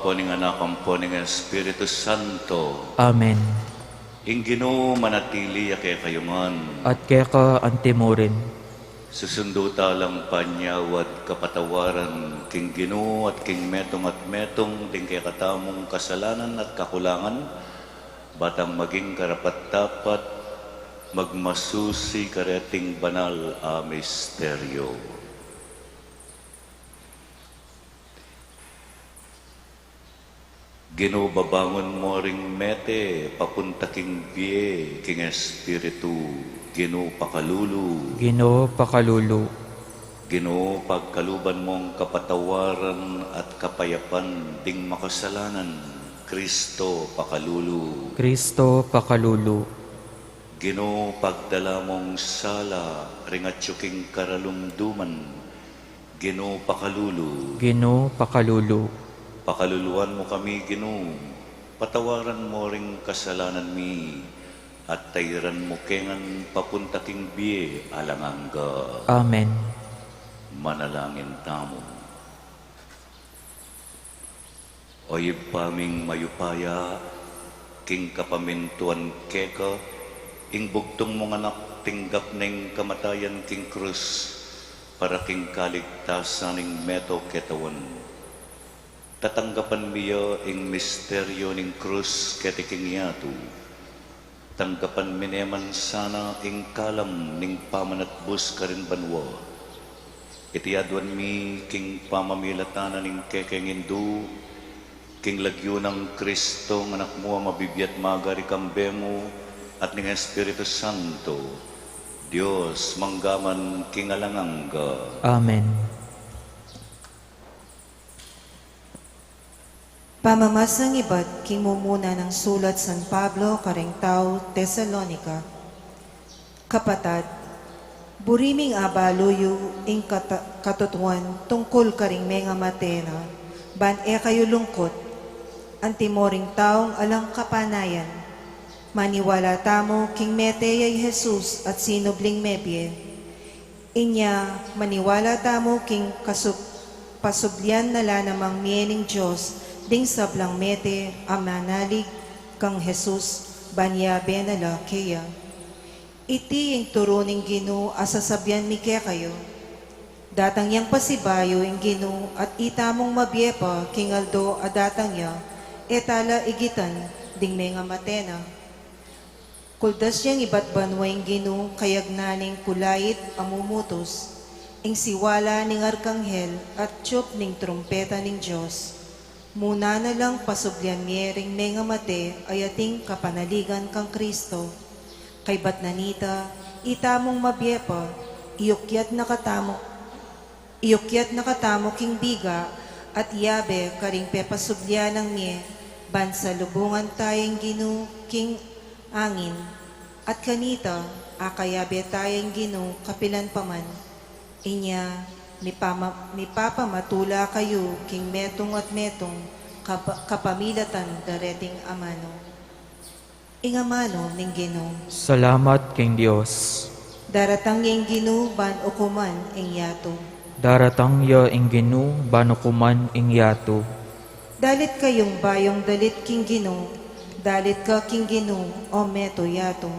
Ampo ning Anak, ampo ning Espiritu Santo. Amen. Ing Ginu manatili ya kekayu ngan. At keka antimurin. Susundu ta lang panyawad kapatawaran king Ginu at king metung at metung ding kekatamung kasalanan at kakulangan, batang maging karapat-dapat magmasusi kareting banal a misteryo. Ginu, babangun mu ring mete papunta king bie, king espiritu, Ginu, pakalulu. Ginu, pakalulu. Ginu, pagkaluban mung kapatawaran at kapayapan ding makasalanan, Kristo, pakalulu. Kristo, pakalulu. Ginu, pagdala mung sala ring atyu king karalumduman, Ginu, pakalulu. Ginu, pakalulu. Pakaluluan mu kami, Ginu, patawaran mu ring kasalanan mi, at tairan mu kengan papunta king bie alang angga. Amen. Manalangin tamu. O Ibpa ming mayupaya, king kapamintuan keka, ing bugtung mung Anak tinggap ne ing kamatayan king krus para king kaligtasan ning meto ketawan. Tatanggapan mi ya ing misteryo ning krus keti king yatu. Tanggapan mi ne man sana ing kalam ning pamanatbus karin banua. Iti aduan mi king pamamilatan na ning kekeng Indu, king lagyu nang Kristong Anak mu a mabibie at magari kambe mu at ning Espiritu Santo, Dios, mangga man king alang angga. Amen. Pamamasang ibat king mumuna nang sulat San Pablo karing tau Tesalonica. Kapatad, buri ming abalu yu ing kata-, katutuan tungkul karing mengamate na, ban e kayu lungkut, antimo ring taung alang kapanayan. Maniwala tamu king mete ya i Jesus at sinubling mebie. Inya, maniwala tamu king kasub-, pasublian na la namang mie ning Dios ding sablang mete a manalig kang Jesus, ban yabe na la keya. Iti ing turu ning Ginu a sasabian mi kekayu. Datang yang pasibayu ing Ginu at itamung mabie pa king aldo a datang ya, e ta la igitan ding mengamate na. Kuldas yang ibat banua ing Ginu kayagnan ning kulait a mumutus, ing siwala ning arkanghel at tiup ning trumpeta ning Dios. Muna na lang pasublian mie ring mengamate a ating kapanaligan kang Kristo. Kaybat na nita, itamung mabie pa, iukyat na katamu, iukyat na katamu king biga at yabe karing pepasublian nang mie, ban salubungan ta ya ing Ginu king angin, at kanita, akayabe ta ya ing Ginu kapilan pa man. Inya, mipama-, mipapamatula kayu king metung at metung, kapa-, kapamilatan da reting amanu. Ing amanu ning Ginu. Salamat king Dios. Daratang ya ing Ginu ban ukuman ing yatu. Daratang ya ing Ginu ban ukuman ing yatu. Dalit kayung bayung dalit king Ginu, dalit ka king Ginu, o meto yatu.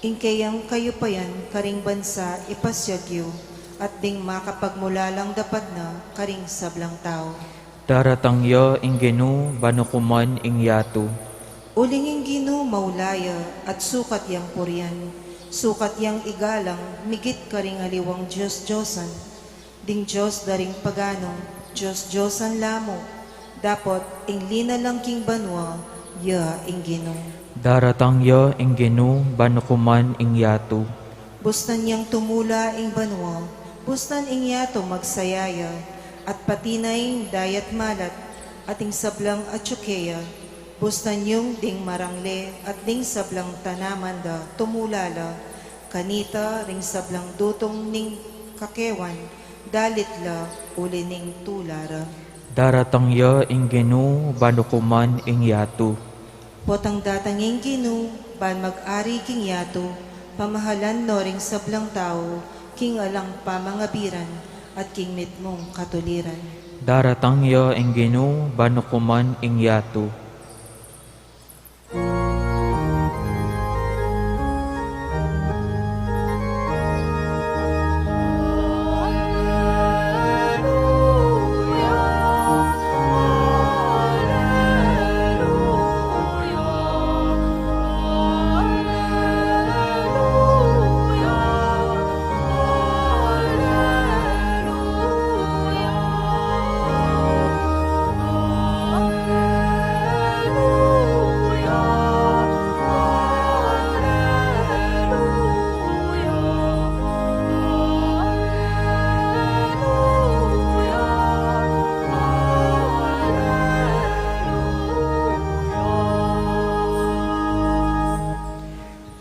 Ing keyang kayupayan karing bansa ipasiag yu, at ding makapagmulalang dapat na karing sablang tau. Daratang ya ing Ginu ban ukuman ing yatu. Uling ing Ginu maula ya, at sukat yang purian, sukat yang igalang migit karing aliwang dios-diosan. Ding Dios da ring paganu, dios-diosan la mu, dapot ing linalang king banua, ya ing Ginu. Daratang ya ing Ginu ban ukuman ing yatu. Bustan yang tumula ing banua, bustan ing yatu magsaya ya, at pati na ing dayat malat, at ing sablang atyu keya, bustan yung ding marangle at ding sablang tanaman da tumula la, kanita ring sablang dutung ning kakewan, dalit la uli ning tula ra. Daratang ya ing Ginu ban ukuman ing yatu. Potang datang ing Ginu, ban mag-ari king yatu, pamahalan no ring sablang tau, king alang pamangabiran, at king mitmung katuliran. Daratang ya ing Ginu ban ukuman ing yatu.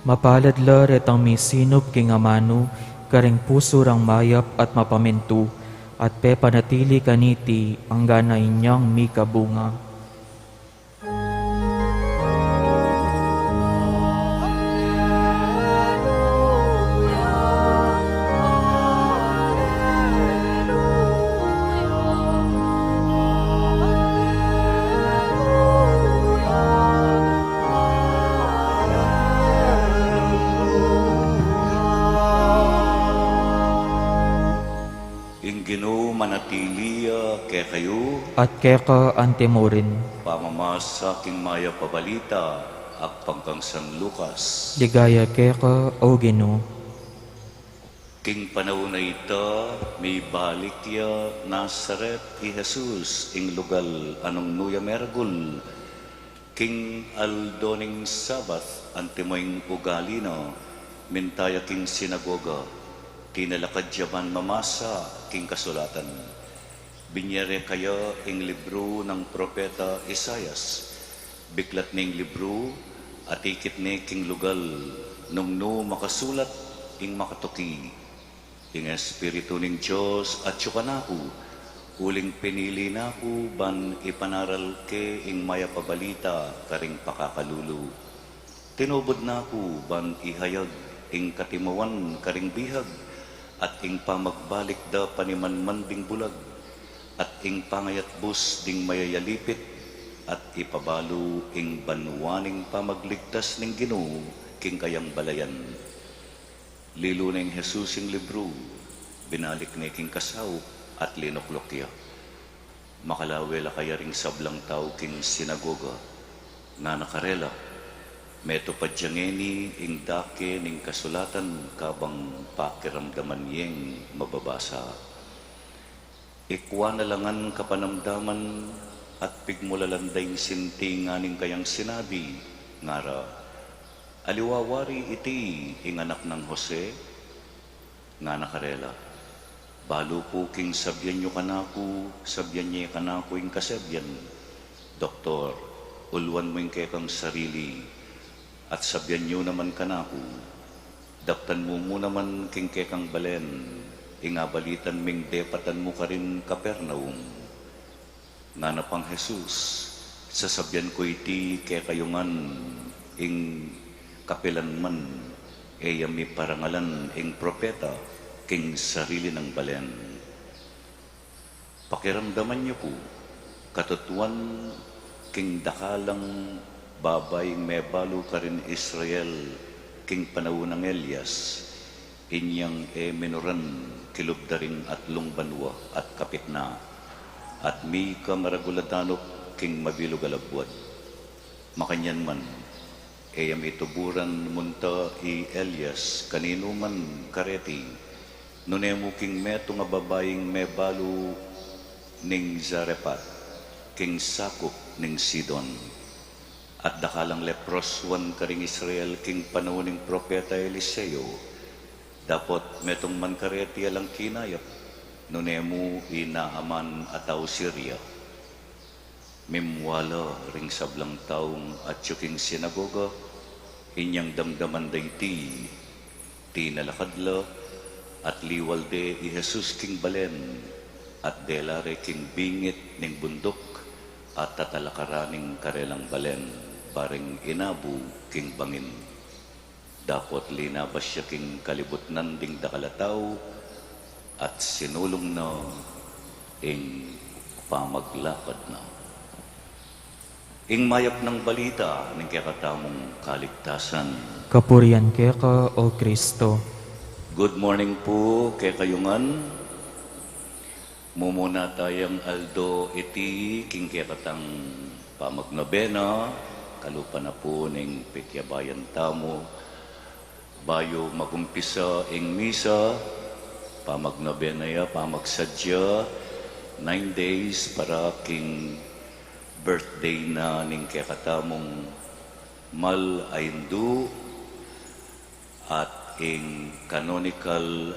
Mapalad la retang misinup king amanu karing pusu rang mayap at mapamintu, at pepanatili kaniti anggang inyang mikabunga. Ing Ginu manatili ya kekayu. At keka antimurin. Pamamasa king mayap a balita agpang kang San Lucas. Ligaya keka, O Ginu. King panaun a ita, mibalik ya Nazaret i Jesus ing lugal a nung nu ya meragul. King aldo ning Sabat, antimo ing ugali na, minta ya king sinagoga, tinalakad ya ban mamasa king kasulatan. Binie re kaya ing libru nang propeta Isaias. Biklat ne ing libru, atikit ne king lugal nung nu makasulat ing makatuki. Ing Espiritu ning Dios atyu kanaku, uling pinili na ku ban ipanaral ke ing mayap a balita karing pakakalulu. Tinubud na ku ban ihayag ing katimuan karing bihag, at ing pamagbalik da panimanman ding bulag, at ing pangayatbus ding mayayalipit, at ipabalu ing banua ning pamagligtas ning Ginu king kayang balayan. Lilu neng Jesus ing libru, binalik ne king kasaup at linukluk ya. Makalawe la kaya ring sablang tau king sinagoga, ngana karela, metupad ya ngeni ing dake ning kasulatan kabang pakiramdaman yeng mababasa. Ikwa na la ngan kapanamdaman at pigmulalan da ing sintingan ning kayang sinabi, ngara, aliwa wari iti ing anak nang Jose? Ngana karela, balu ku king sabian yu kanaku, sabian ye kanaku ing kasabian, Doktor, uluan mu ing kekang sarili, at sabian yu naman kanaku, daptan mu mu naman king kekang balen ing abalitan ming depatan mu karin Capernaum. Ngana pang Jesus, sasabian ku iti kekayu ngan, ing kapilan man e ya miparangalan ing propeta king sarili nang balen. Pakiramdaman yu ku, katutuan king dakalang babaing mebalu karin Israel king panaun nang Elias, inyang e minuran kilub da ring atlung banua at kapit na, at mika maragul a danup king mabilug a labuad. Makanyan man, e ya mituburan munta i Elias kaninu man kareti, nune mu king metung a babaing mebalu ning Zarephath, king sakup ning Sidon. At dakalang lepros wan karing Israel king panaun ning propeta Eliseo, dapot metung man kareti alang kinayap, nune mu i Naaman a tau Siria. Mimwala ring sablang taung atyu king sinagoga, inyang damdaman da iti, tinalakad la, at liwal de i Jesus king balen, at dela re king bingit ning bunduk, at tatalakaran ing karelang balen, bareng inabu king bangin. Dapot linabas ya king kalibutnan ding dakal a tau, at sinulung na ing Pamaglakad na. Ing mayap nang balita ning kekatamung kaligtasan. Kapurian keka, O Kristo. Good morning pu kekayu ngan. Mumuna tayang aldo iti king kekatang pamagnobena, kalupa na pu ning pikyabayan tamu. Bayu magumpisa ing misa, pamagnobena ya, pamagsadya, nine days para king birthday na ning kekatamung mal a Indu, at ing canonical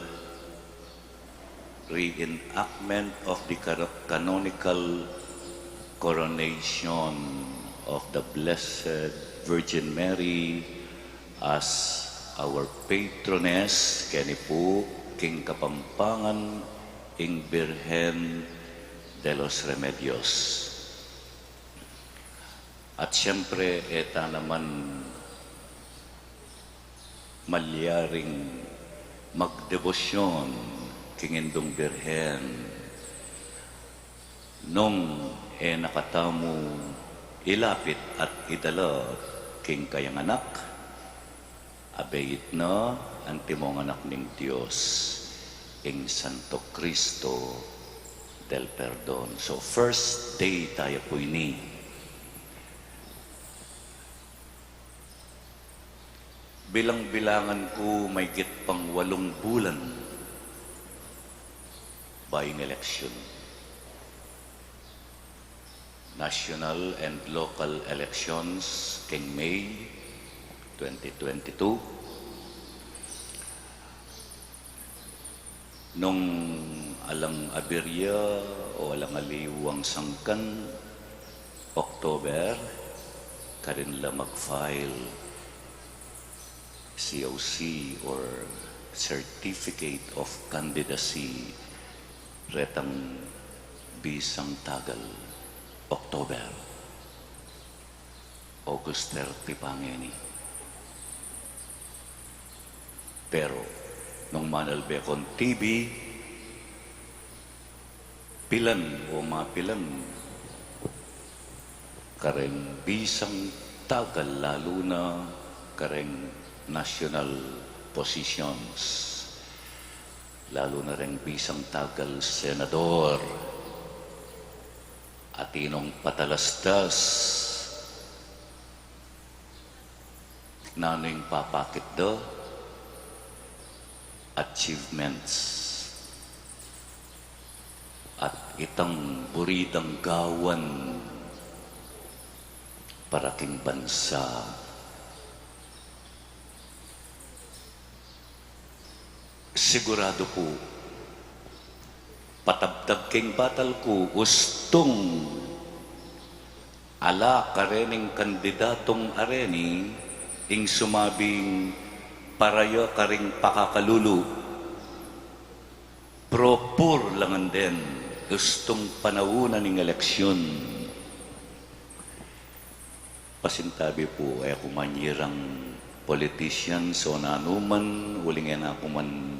reenactment of the cano-, canonical coronation of the Blessed Virgin Mary as our patroness, keni pu king Kapampangan ing Birhen de los Remedios. At siyempre, e ta naman malyaring magdebosyon king Indung Birhen nung e na katamu ilapit at idala king kayang anak, abeit na antimong anak ning Dios, ing Santo Cristo del Perdon. So, first day tayo pu ini. Bilang-bilangan ku, maigit pang walung bulan bayu ing eleksyon. National and local elections king May twenty twenty-two. Nung alang abirya o alang aliwang sangkan, October, karin la mag-file C O C or Certificate of Candidacy retang bisang tagal, October. August thirty pa ngeni. Pero nung manalbe kong T V, pilan o mapilan kareng bisang tagal, lalu na kareng national positions, lalu na reng bisang tagal senador, atin nong patalastas nanu ing papakit da, achievements, at itang buri dang gawan para king bansa. Sigurado ku, patabtag king batal ku, ustung ala karening kandidatung areni ing sumabing para ya karing pakakalulu. Propur la ngan den, ustung panaun na ning eleksyon. Pasintabi pu, e ku man yirang politician o nanu man, uling e na ku man,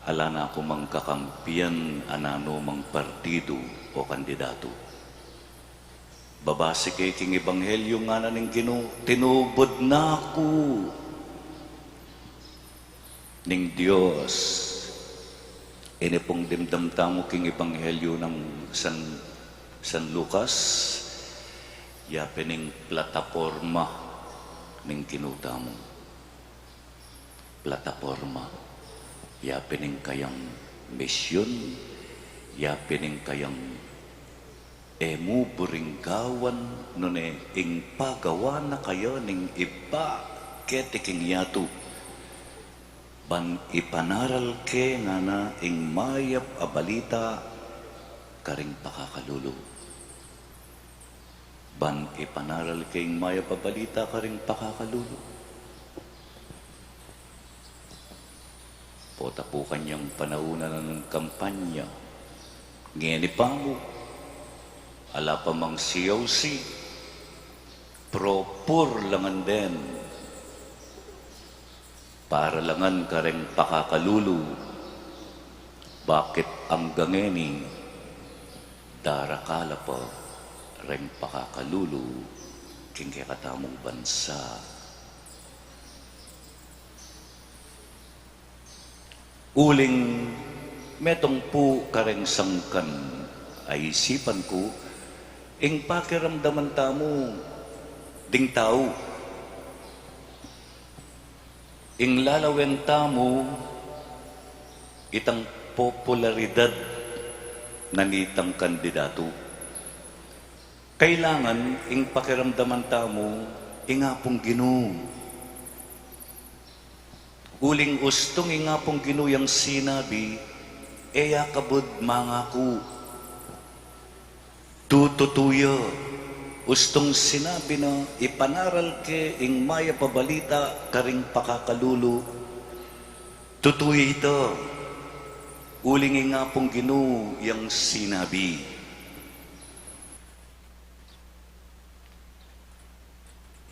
ala na ku mang kakampian a nanu mang partidu o kandidatu. Babasi ke king ebanghelyu ngana ning Ginu, tinubud na ku ning Dios. Ini pung dimdam tamu king ebanghelyu nang San, San Lucas, ya pin ing plataporma ning Ginu tamu. Plataporma, ya pin ing kayang misyun, ya pin ing kayang e mu buring gawan, nune ing pagawa na kaya ning iba keti king yatu. Ban ipanaral ke ngana ing mayap a balita karing pakakalulu. Ban ipanaral ke ing mayap a balita karing pakakalulu. Pota pu kanyang panaunan ning kampanya. Ngeni pa mu, ala pa mang C O C, propur la ngan den. Para la ngan kareng pakakalulu, bakit anggang ngeni Darakal la pa reng pakakalulu king kekatamung bansa. Uling metung pu kareng sangkan a isipan ku, ing pakiramdaman tamu ding tau, ing lalawen tamu itang popularidad na nitang kandidatu. Kailangan ing pakiramdaman tamu ing Apung Ginu. Uling ustung ing Apung Ginu yang sinabi, e ya kabud mangaku. Tututu ya, ustung sinabi na, ipanaral ke ing mayap a balita karing pakakalulu. Tutu ya ita, uling ing Apung Ginu yang sinabi.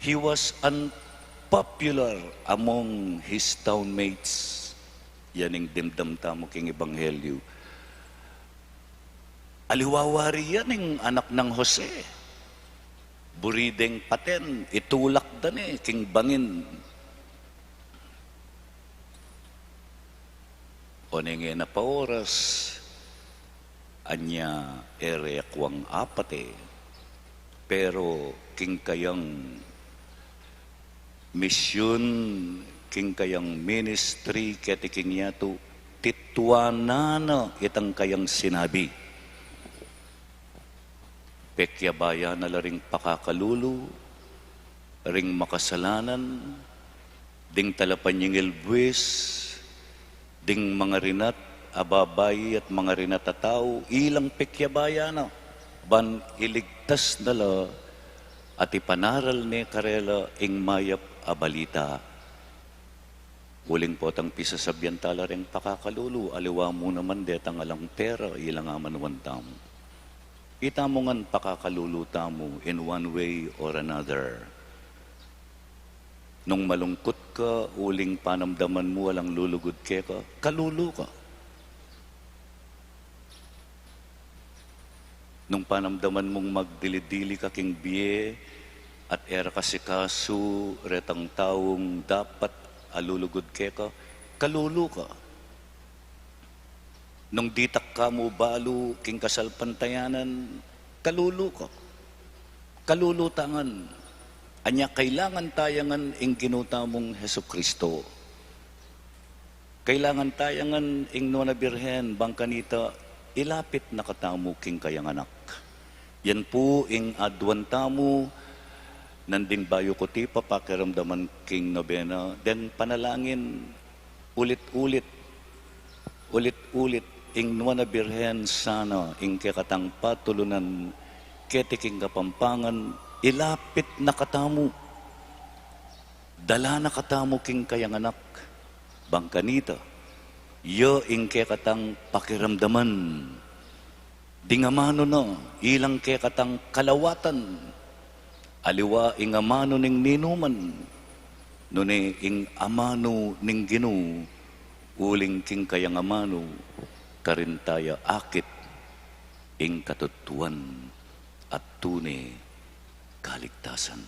He was unpopular among his townmates. Yan ing dimdam tamu king ebanghelyu. Aliwa wari yan ing anak nang Jose. Buri deng paten, itulak da ne king bangin. Oneng e na pa oras, anya e re akwang apate, pero king kayang misyun, king kayang ministry keti king yatu, tituanan na itang kayang sinabi. Pekyabayan na la ring pakakalulu, ring makasalanan, ding talapanyingil buwis, ding mangarinat a babai at mangarinat a tau, ilang pekyabayan na, ban iligtas na la at ipanaral ne karela ing mayap a balita. Uling potang pisasabyan tala reng pakakalulu, aliwa mu naman detang alang pera, ilang amanuan tamu. Itamu ngan pakakalulu tamu in one way or another. Nung malungkut ka, uling panamdaman mu alang lulugud keka, kalulu ka. Nung panamdaman mung magdili-dili ka king bie at e ra kasikasu retang taung dapat a lulugud keka, kalulu ka. Nung ditak ka mu balu king kasalpantayanan, kalulu ka. Kalulu ta ngan. Anya kailangan taya ngan ing Ginu tamung Jesucristo. Kailangan taya ngan ing Nuan a Birhen, bang kanita ilapit na katamu king kayang anak. Yan pu ing aduan tamu, nandin bayu ku ti papakiramdaman king nobena, deng panalangin, ulit-ulit, ulit-ulit, ing Nuan a Birhen sana, ing kekatang patulunan, keti king Kapampangan, ilapit na katamu. Dala na katamu king kayang anak, bang kanita, ya ing kekatang pakiramdaman. Ding amanu na, ilang kekatang kalawatan, aliwa ing amanu ning ninuman, nune ing amanu ning Ginu, uling king kayang amanu, karin taya akit ing katutuan at tune kaligtasan.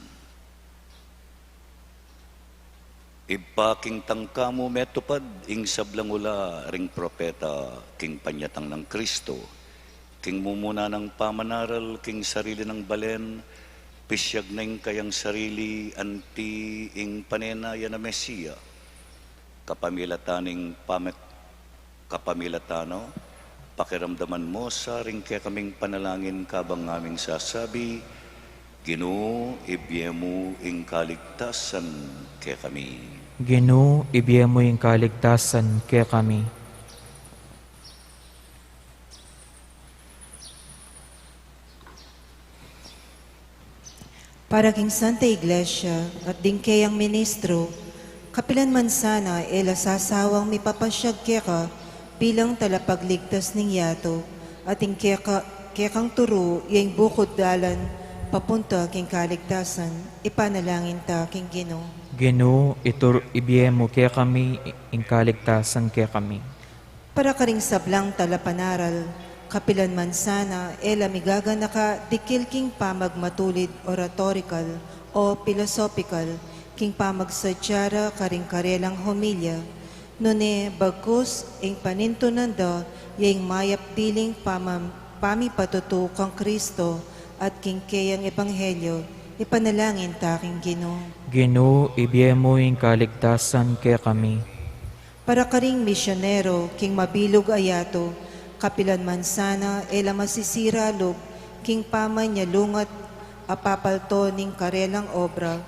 Ibpa, king tangka mu metupad ing sablang ula ring propeta king panyatang nang Kristo, king mumuna nang pamanaral king sarili nang balen, pisyag na ing kayang sarili anti ing panenaya na Mesia, kapamilatan ning pamek kapamilatan na, pakiramdaman mu sa ring kekaming panalangin kabang ngaming sasabi, Ginu, ibie mu ing kaligtasan kekami. Ginu, ibie mu ing kaligtasan kekami. Para king Santa Iglesia at ding keyang ministro, kapilan man sana e la sasawang mipapasyag keka bilang talapagligtas ning yatu, at ing keka, kekang turu ya ing bukud dalan papunta king kaligtasan, ipanalangin ta king Ginu. Ginu, itur-, ibie mu kekami ing kaligtasan kekami. Para karing sablang talapanaral, Kapilan man sana e la migaganaka dikil king pamagmatulid oratorikal o pilosopical king pamagsadya ra karing karelang homilya, nune bagkus ing panintunan da ya ing mayap diling pamam-, pamipatutu kang Kristo at king keyang ebanghelyo, ipanalangin ta king Ginu. Ginu, ibie mu ing kaligtasan kekami. Para karing misyonero king mabilug a yatu, kapilan man sana e la masisira lub king pamanyalungat a papalto ning karelang obra,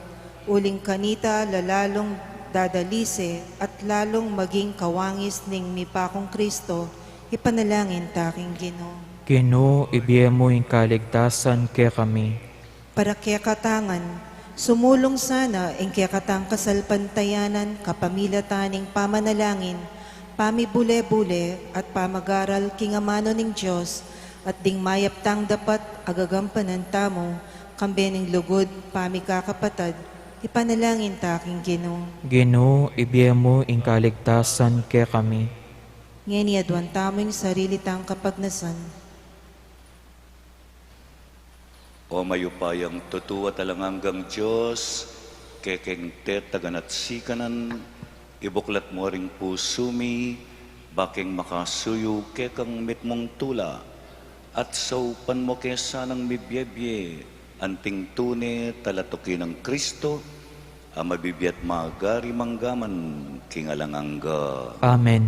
uling kanita la lalung dadalise at lalung maging kawangis ning mipakung Kristo, ipanalangin ta king Ginu. Ginu, ibie mu ing kaligtasan kekami. Para kekatang ngan, sumulung sana ing kekatang kasalpantayanan kapamilatan ning pamanalangin, pamibule-bule at pamagaral king amanu ning Dios, at ding mayap tang dapat a gagampanan tamu, kambe ning lugud pamikakapatad, ipanalangin ta king Ginu. Ginu, ibie mu ing kaligtasan kekami. Ngeni aduan tamu ing sarili tang kapagnasan. O mayupayang tutu at alang anggang Dios, kekeng tetagan at sikanan, ibuklat mu ring pusu mi, bakeng makasuyu kekang mitmung tula, at saupan mu ke sanang mibiebie, anting tune talatuki nang Kristo, a mabibie at magari mangga man king alang angga. Amen.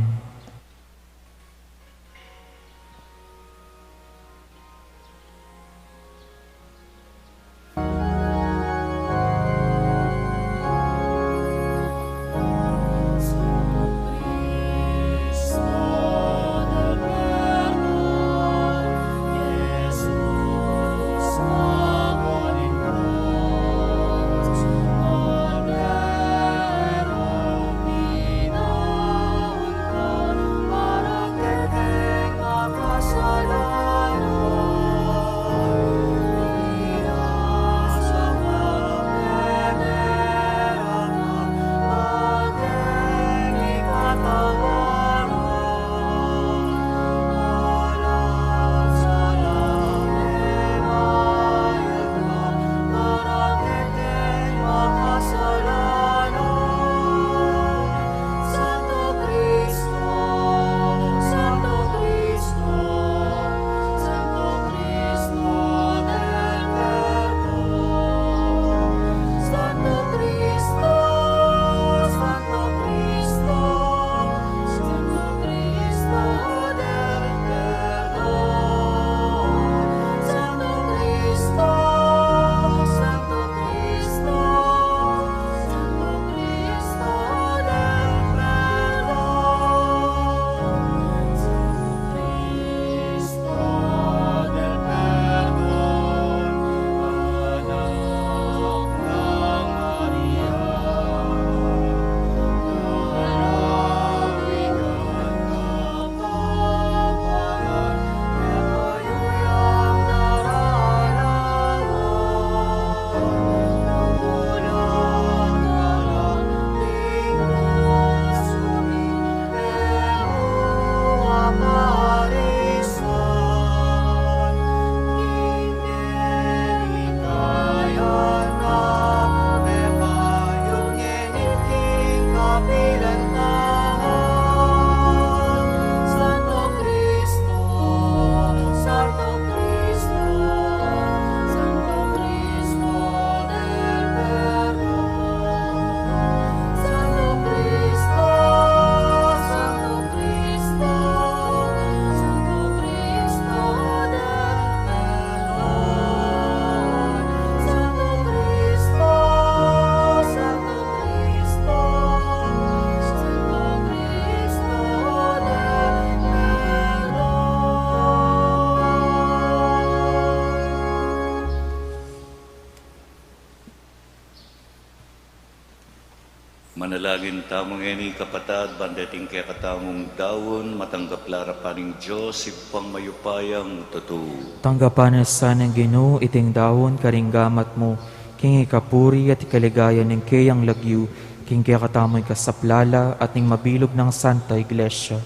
Manalangin tamu ngeni, kapatad, ban deting kekatamung daun, matanggap la ra pa ning Dios, Ibpang mayupayang tutu. Tanggapan na sa ning Ginu iting daun karing gamat mu, king ikapuri at ikaligaya ning keyang lagyu, king kekatamung ikasaplala at ning mabilug nang Santa Iglesia.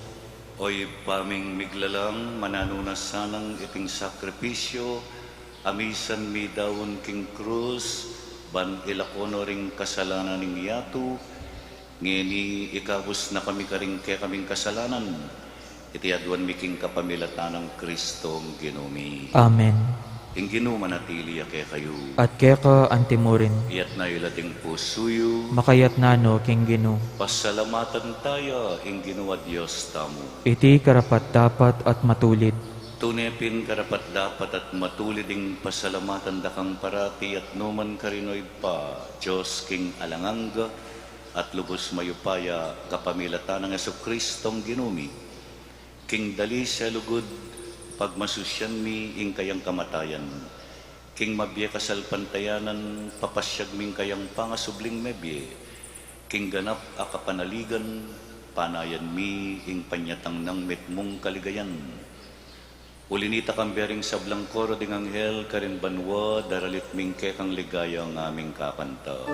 O Ibpa ming miglalang, mananu na sanang iting sakripisyu a misan midaun king krus, ban ilako no ring kasalanan ning yatu, ngeni ikabus na kami karing kekaming kasalanan, iti aduan mi king kapamilatan nang Kristong Ginu mi. Amen. Ing Ginu manatili ya kekayu. At keka antimurin. Iyatas yu la ding pusu yu. Makayatas no king Ginu. Pasalamatan taya ing Ginu a Dios tamu. Iti karapat-dapat at matulid. Tune pin karapat-dapat at matulid ing pasalamatan da kang parati at nukarin man, o Ibpa, Dios king alang angga at lubus mayupaya, kapamilatan nang Jesucristong Ginu mi. King dali sya lugud, pagmasusyan mi ing kayang kamatayan. King mabie kasalpantayanan, papasyag ming kayang pangasubling mebie. King ganap a kapanaligan, panayan mi ing panyatang nang mitmung kaligayan. Uli nita, kambe ring sablang koro ding anghel karin banua, daralit ming kekang ligaya ngaming kakanta.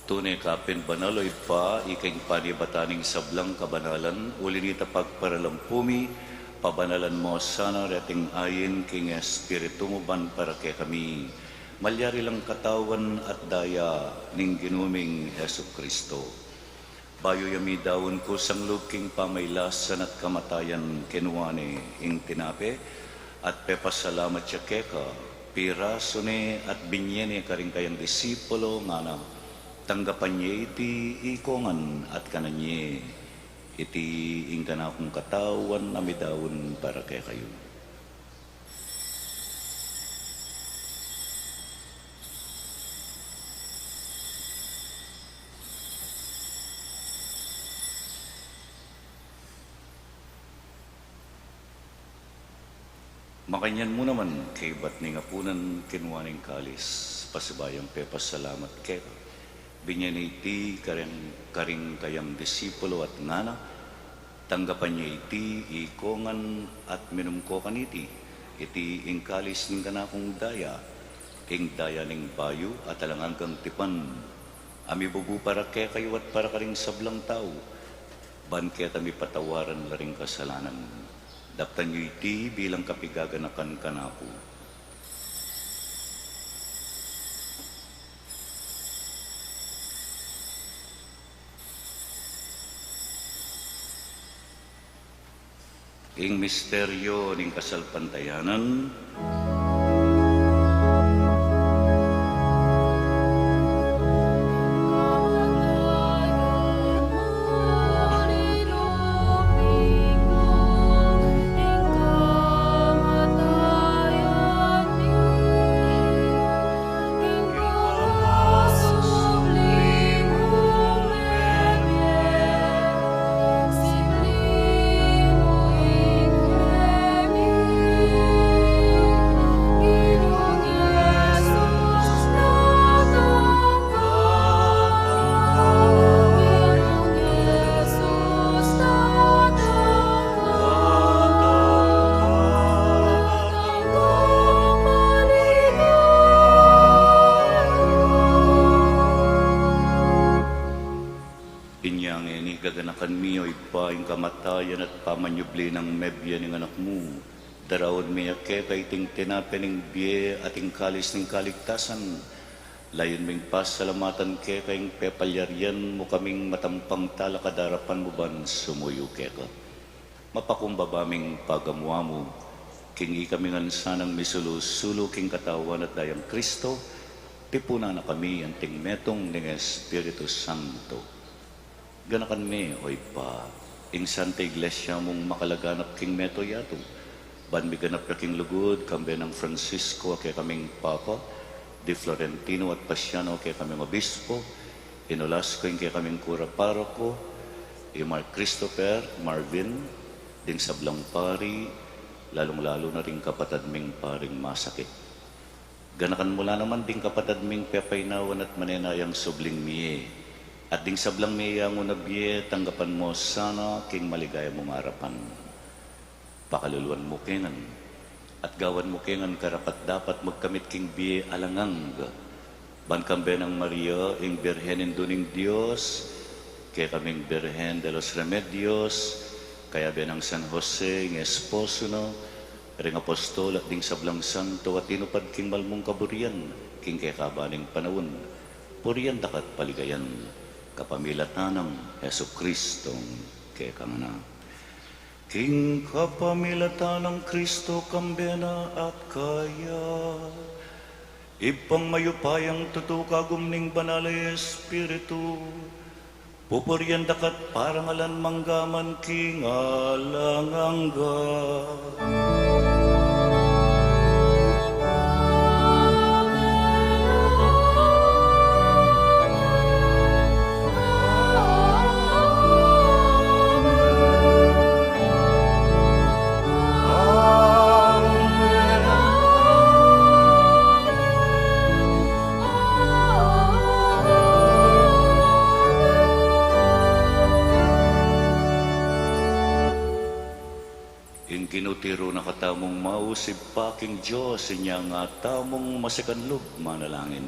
Tune ka pin banal, o Ibpa, ika ing panibatan ning sablang kabanalan, uli nita pagparalampu mi, pabanalan mu sana reting ain king Espiritu mu ban para kekami malyari lang katawan at daya ning Ginu ming Jesucristo. Bayu ya midaun kusang lub king pamailasan at kamatayan, kinua ne ing tinape, at pepasalamat ya keka, pirasu ne at binie ne karing kayang disipulo, ngana, tanggapan ye iti ikongan at kanan ye. Iti ing kanakung katawan a midaun para kekayu. Makanyan mu naman, kaybat ning apunan, kinua ne ing kalis, pasibayu yang pepasalamat keka, binie ne iti karing, karing kayang disipulo at ngana, tanggapan ye iti ikongan at minum ko kaniti, iti ing kalis ning kanakung daya, ing daya ning bayu at alang anggang tipan, a mibubu para kekayu at para karing sablang tau, ban keta mipatawaran la ring kasalanan. Daptan yu iti bilang kapigaganakan kanaku. Ing misteryu ning kasalpantayanan. Ngeni gaganakan mi, o Ibpa, ing kamatayan at pamanyubli nang mebie ning Anak mu. Daraun mi keka iting tinape ning bie at ing kalis ning kaligtasan. Layun ming pasalamatan keka ing pepalyarian mu kaming matampang talakad king arapan mu ban sumuyu keka. Mapakumbaba ming pagamu-amu king ikami ngan sanang misulu-sulu king katawan at dayang Kristo, tipunan na kami anting metung ning Espiritu Santo. Ganakan me, o Ibpa, ing Santa Iglesia mung makalaganap king mabilug a yatu, ban miganap ya king lugud, kambe nang Francisco a kekaming Papa, di Florentino at Pasiano a kekaming Obispo, i Nolasco ing kekaming Kura Paroko, i Mark Christopher, Marvin, ding sablang pari, lalung-lalu na ring kapatad ming paring masakit. Ganakan mu la naman ding kapatad ming pepainawan at manenayang subling mie, at ding sablang mie yang una bie, tanggapan mu sana king maligaya mung arapan. Pakaluluan mu ke ngan, at gawan mu ke ngan karapat-dapat magkamit king bie alang angga. Ban kambe nang Maria, ing Birhen Indu ning Dios, kekaming Birhen de los Remedios, kayabe nang San Jose, ing esposo na, ring apostol at ding sablang santo a tinupad king mal mung kaburian king kekaban ning panaun, purian da ka at paligayan, kapamilatan nang Jesucristong kekang Anak. King kapamilatan nang Kristo, kambe na at kaya, Ibpang mayupayang tutu, kagum ning Banal a Espiritu, pupurian da ka at parangalan mangga man king alang angga. Ing Ginu tiru na katamung mausip pa king Dios, inya nga tamung masikanlub manalangin.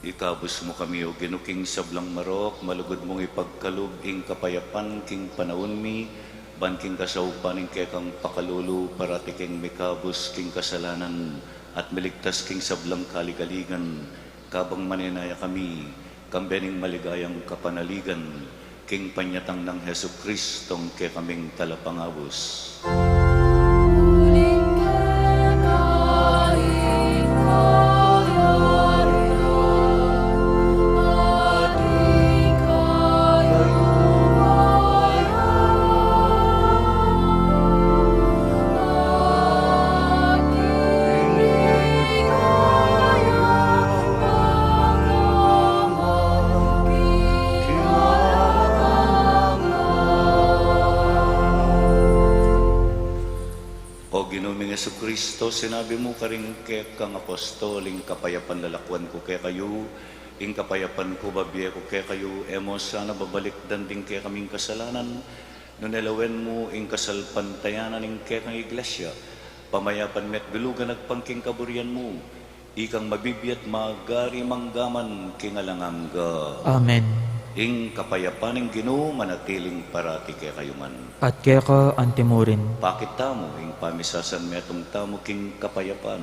Ikabus mu kami, O Ginu, king sablang marok, malugud mung ipagkalub ing kapayapan king panaun mi, ban king kasaupan ning kekang pakalulu, parati keng mikabus king kasalanan, at miligtas king sablang kaligaligan, kabang manenaya kami, kambe ning maligayang kapanaligan, king panyatang nang Jesucristong kekaming Talapangabus. Kristo, sinabi mu karing kekang apostol, ing kapayapan lalakwan ku kekayu, ing kapayapan ku bibie ku kekayu, e mu sana babalikdan ding kekaming kasalanan, nune lawen mu ing kasalpantayanan ning kekang Iglesia, pamayapan me at bilugan agpang king kaburian mu, ikang mabibie at magari mangga man king alang angga. Amen. Ing kapayapan ning Ginu manatiling parati kekayu ngan. At keka antimurin. Pakit tamu ing pamisasan metung tamu king kapayapan.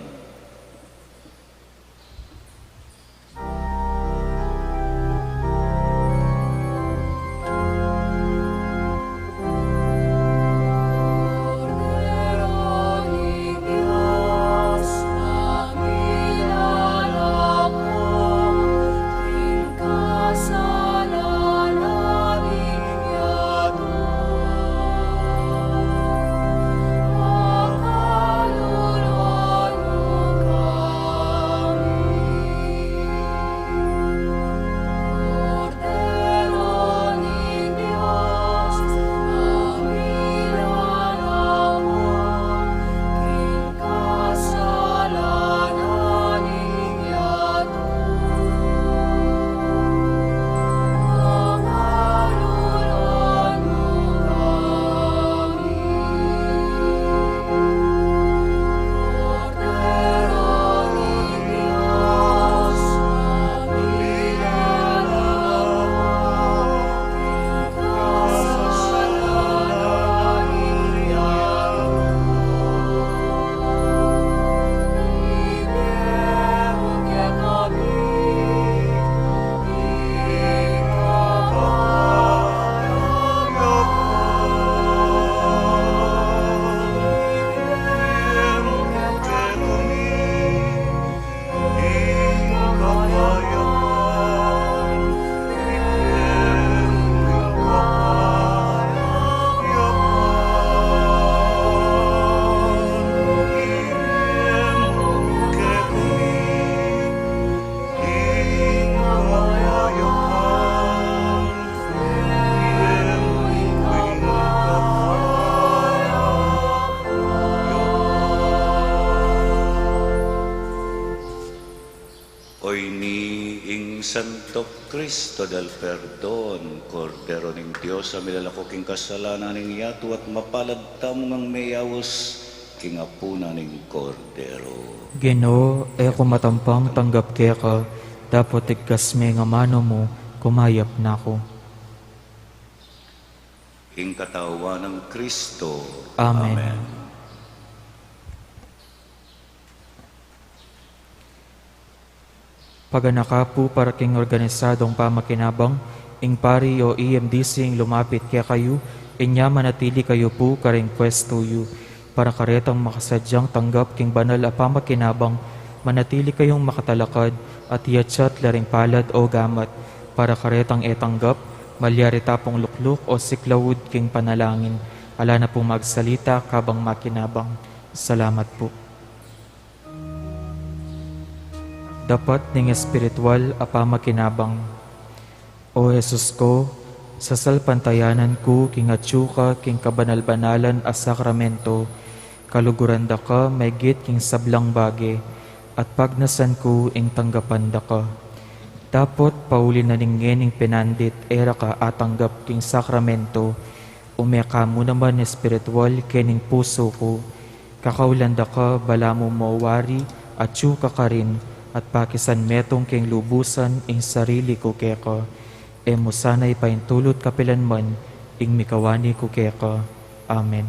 O ini ing Santo Cristo del Perdon, Kordero ning Dios, a milalako king kasalanan ning yatu, at mapalad tamu ngang meyaus king apunan ning Kordero. Ginu, e ku matampang tanggap keka, dapot igkas me ing amanu mu, kumayap na ku. Ing katawan nang Cristo. Amen. Amen. Paganaka pu para king organisadong pamakinabang, ing pari o E M D C ing lumapit kekayu, inya manatili kayu pu karing pwestu yu. Para karetang makasadyang tanggap king banal a pamakinabang, manatili kayung makatalakad at iatsat la ring palad o gamat. Para karetang e tanggap, malyari ta pung lukluk o siklaud king panalangin. Ala na pung magsalita kabang makinabang. Salamat pu. Dapat ning espiritual a pamakinabang. O Jesus ku, sasalpantayanan ku king atyu ka king kabanal-banalan a sakramento, kaluguran da ka maygit king sablang bage, at pagnasan ku ing tanggapan da ka. Dapot pauli na ning ngening pinandit e ra ka atanggap king sakramento, ume ka mu naman espiritual kening pusu ku. Kakaulan da ka balamu mo wari, atyu ka karin, at pakisan metung king lubusan ing sarili ku keka. E mu sana ipaintulut kapilan man ing mikawani ku keka. Amen.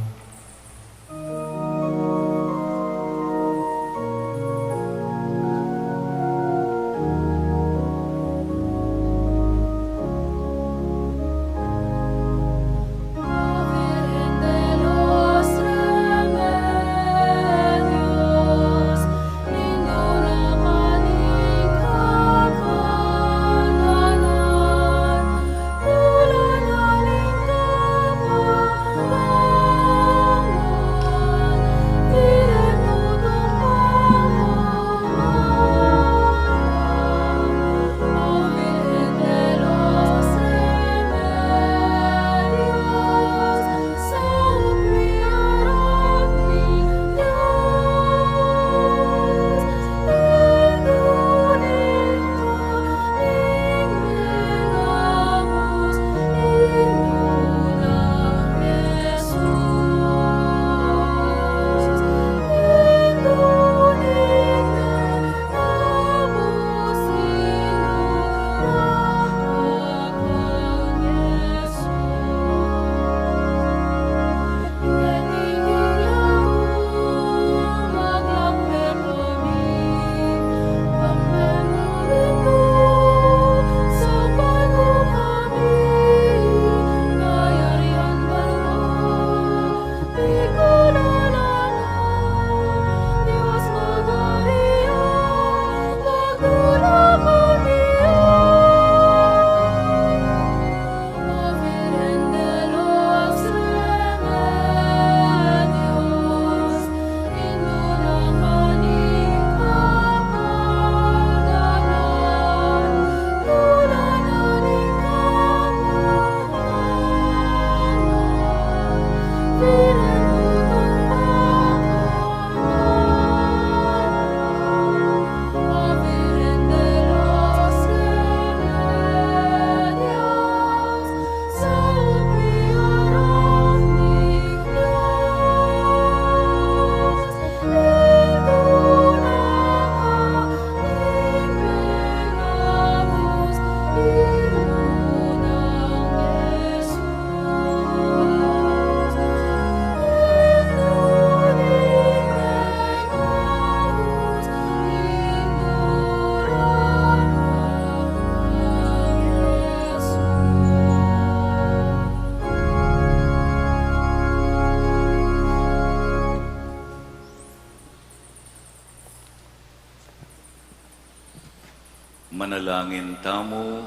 Manalangin tamu.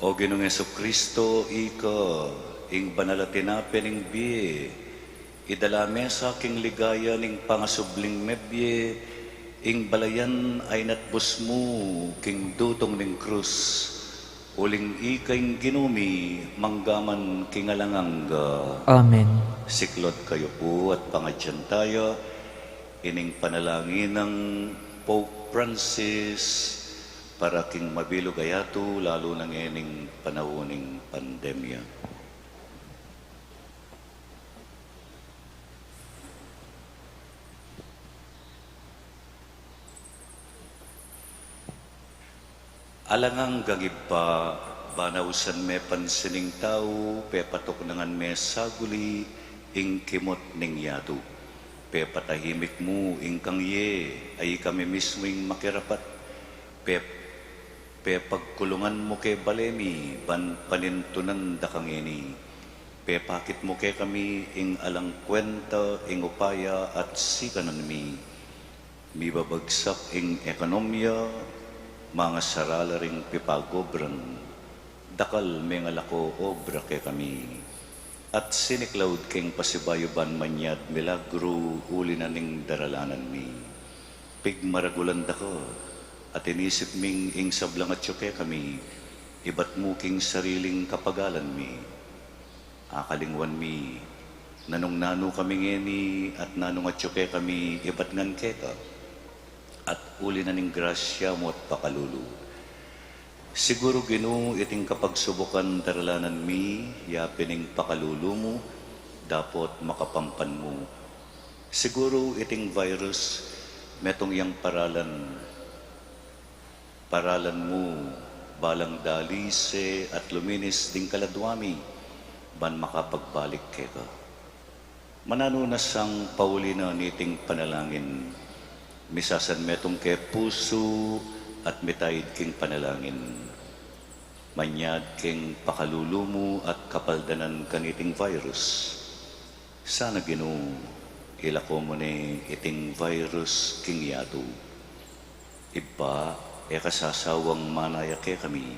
O Ginung Jesucristo, ika ing banal a tinape ning bie, idala me sa king ligaya ning pangasubling mebie ing balayan a inatbus mu king dutung ning krus, uling ika ing Ginu mi manggaman king alang angga. Amen. Siklaud kayu pu at pangadyan taya ining panalangin nang Pope Francis para king mabilug a yatu, lalu na ngening panaun ning pandemya. Alang anggang Ibpa, banausan me pansin ning tau, pepatuknangan me saguli ing kimut ning yatu. Pepatahimik mu ing kangye a ikami mismu ing makirapat. Pe, pepagkulungan mu ke bale mi ban panintunan da kang ngeni. Pepakit mu kekami ing alang kwenta ing upaya at sikanan mi. Mibabagsak ing ekonomia, mangasarala ring pipagobran, dakal mengalako obra kekami. At siniklaud keng pasibayu ban manyad milagru uli na ning daralanan mi. Pigmaragulan da ka, at inisip ming ing sablang atyu kekami, ibat mu king sariling kapagalan mi. Akalingwan mi, nanung nanu kami ngeni at nanung atyu kekami ibat ngan keka, at uli na ning grasya mu at pakalulu. Siguru, Ginu, iting kapagsubukan daralanan mi, ya pin ing pakalulu mu, dapot makapampan mu. Siguru iting virus, metung yang paralan, paralan mu, balang dalise at luminis ding kaladwa mi, ban makapagbalik keka. Mananu na sang pauli na niting panalangin, misasan metung ke pusu at mitaid king panalangin. Manyad king pakalulu mu at kapaldanan kaniting virus. Sana, Ginu, ilako mu ne iting virus king yatu. Ibpa, e ka sasawang manaya kekami.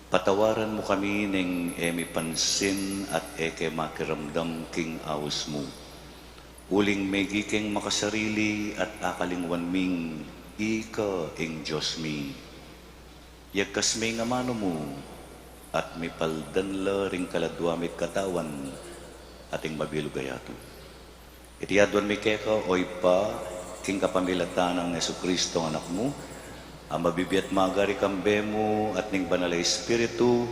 Patawaran mu kami neng e mi pansin at e ke makiramdam king aus mu. Uling megi keng makasarili at akalingwan ming ika ing Dios mi. Yagkas me ing amanu mu, at mipaldan la ring kaladwa mi't katawan at ing mabilug a yatu. Iti aduan mi keka, o Ibpa, king kapamilatan nang Jesucristo a Anak mu, a mabibie at magari kambe mu at ning Banal a Espiritu,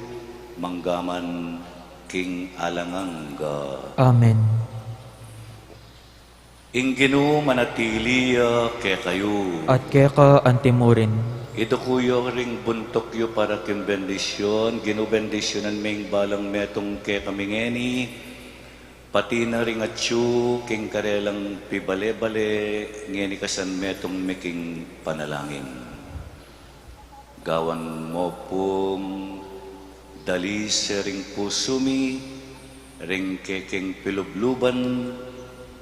manggaman king alang angga. Amen. Ing Ginu manatili ya kekayu. At keka antimurin. Iduku yu ring buntuk yu para king bendisyun. Ginu, bendisyunan me ing balang metung kekami ngeni, pati na ring atyu king karelang pibale-bale ngeni kasan metung mi king panalangin. Gawan mu pung dalise ring pusu mi, ring kekeng pilubluban,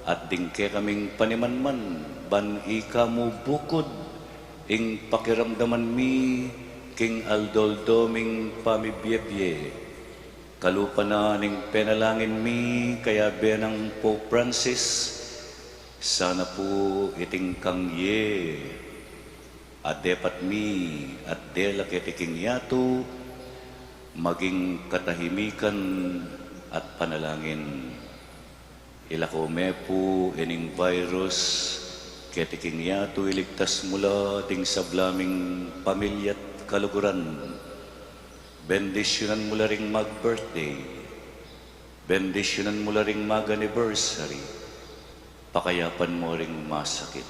at ding kekaming panimanman, ban ika mu bukud ing pakiramdaman mi king aldo-aldo ming pamibie-bie. Kalupa na ning penalangin mi kayabe nang Pope Francis, sana pu iting kangye a depat mi at dela keti king yatu, maging katahimikan at panalangin. Ilako me pu ining virus keti king yatu, iligtas mu la ding sabla ming pamilya't kaluguran. Bendisyunan mu la ring mag-birthday. Bendisyunan mu la ring mag-anniversary. Pakayapan mu ring masakit.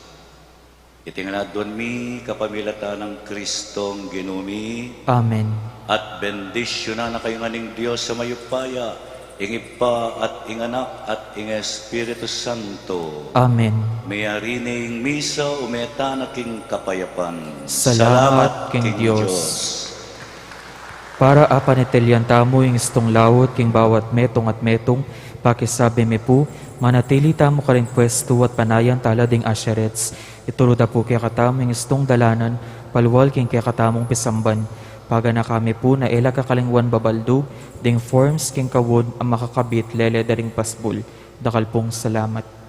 Iti ngan aduan mi kapamilatan nang Kristong Ginu mi. Amen. At bendisyunan na kayu ngan ning Dios a mayupaya, ing Ibpa at ing Anak at ing Espiritu Santo. Amen. Meyari ne ing misa, ume tana king kapayapan. Salamat king Dios. Para apanatilian tamu ing istung laut king bawat metung at metung, Pakisabi mi pu, manatili tamu karing pwestu at panayan tala ding usherettes. Ituru da pu kekatamu ing istung dalanan, palual king kekatamung pisamban. Paganaka mi pu na e la kakalingwan babaldug ding forms king kawud a makakabit lele da ring pasbul. Dakal pung salamat.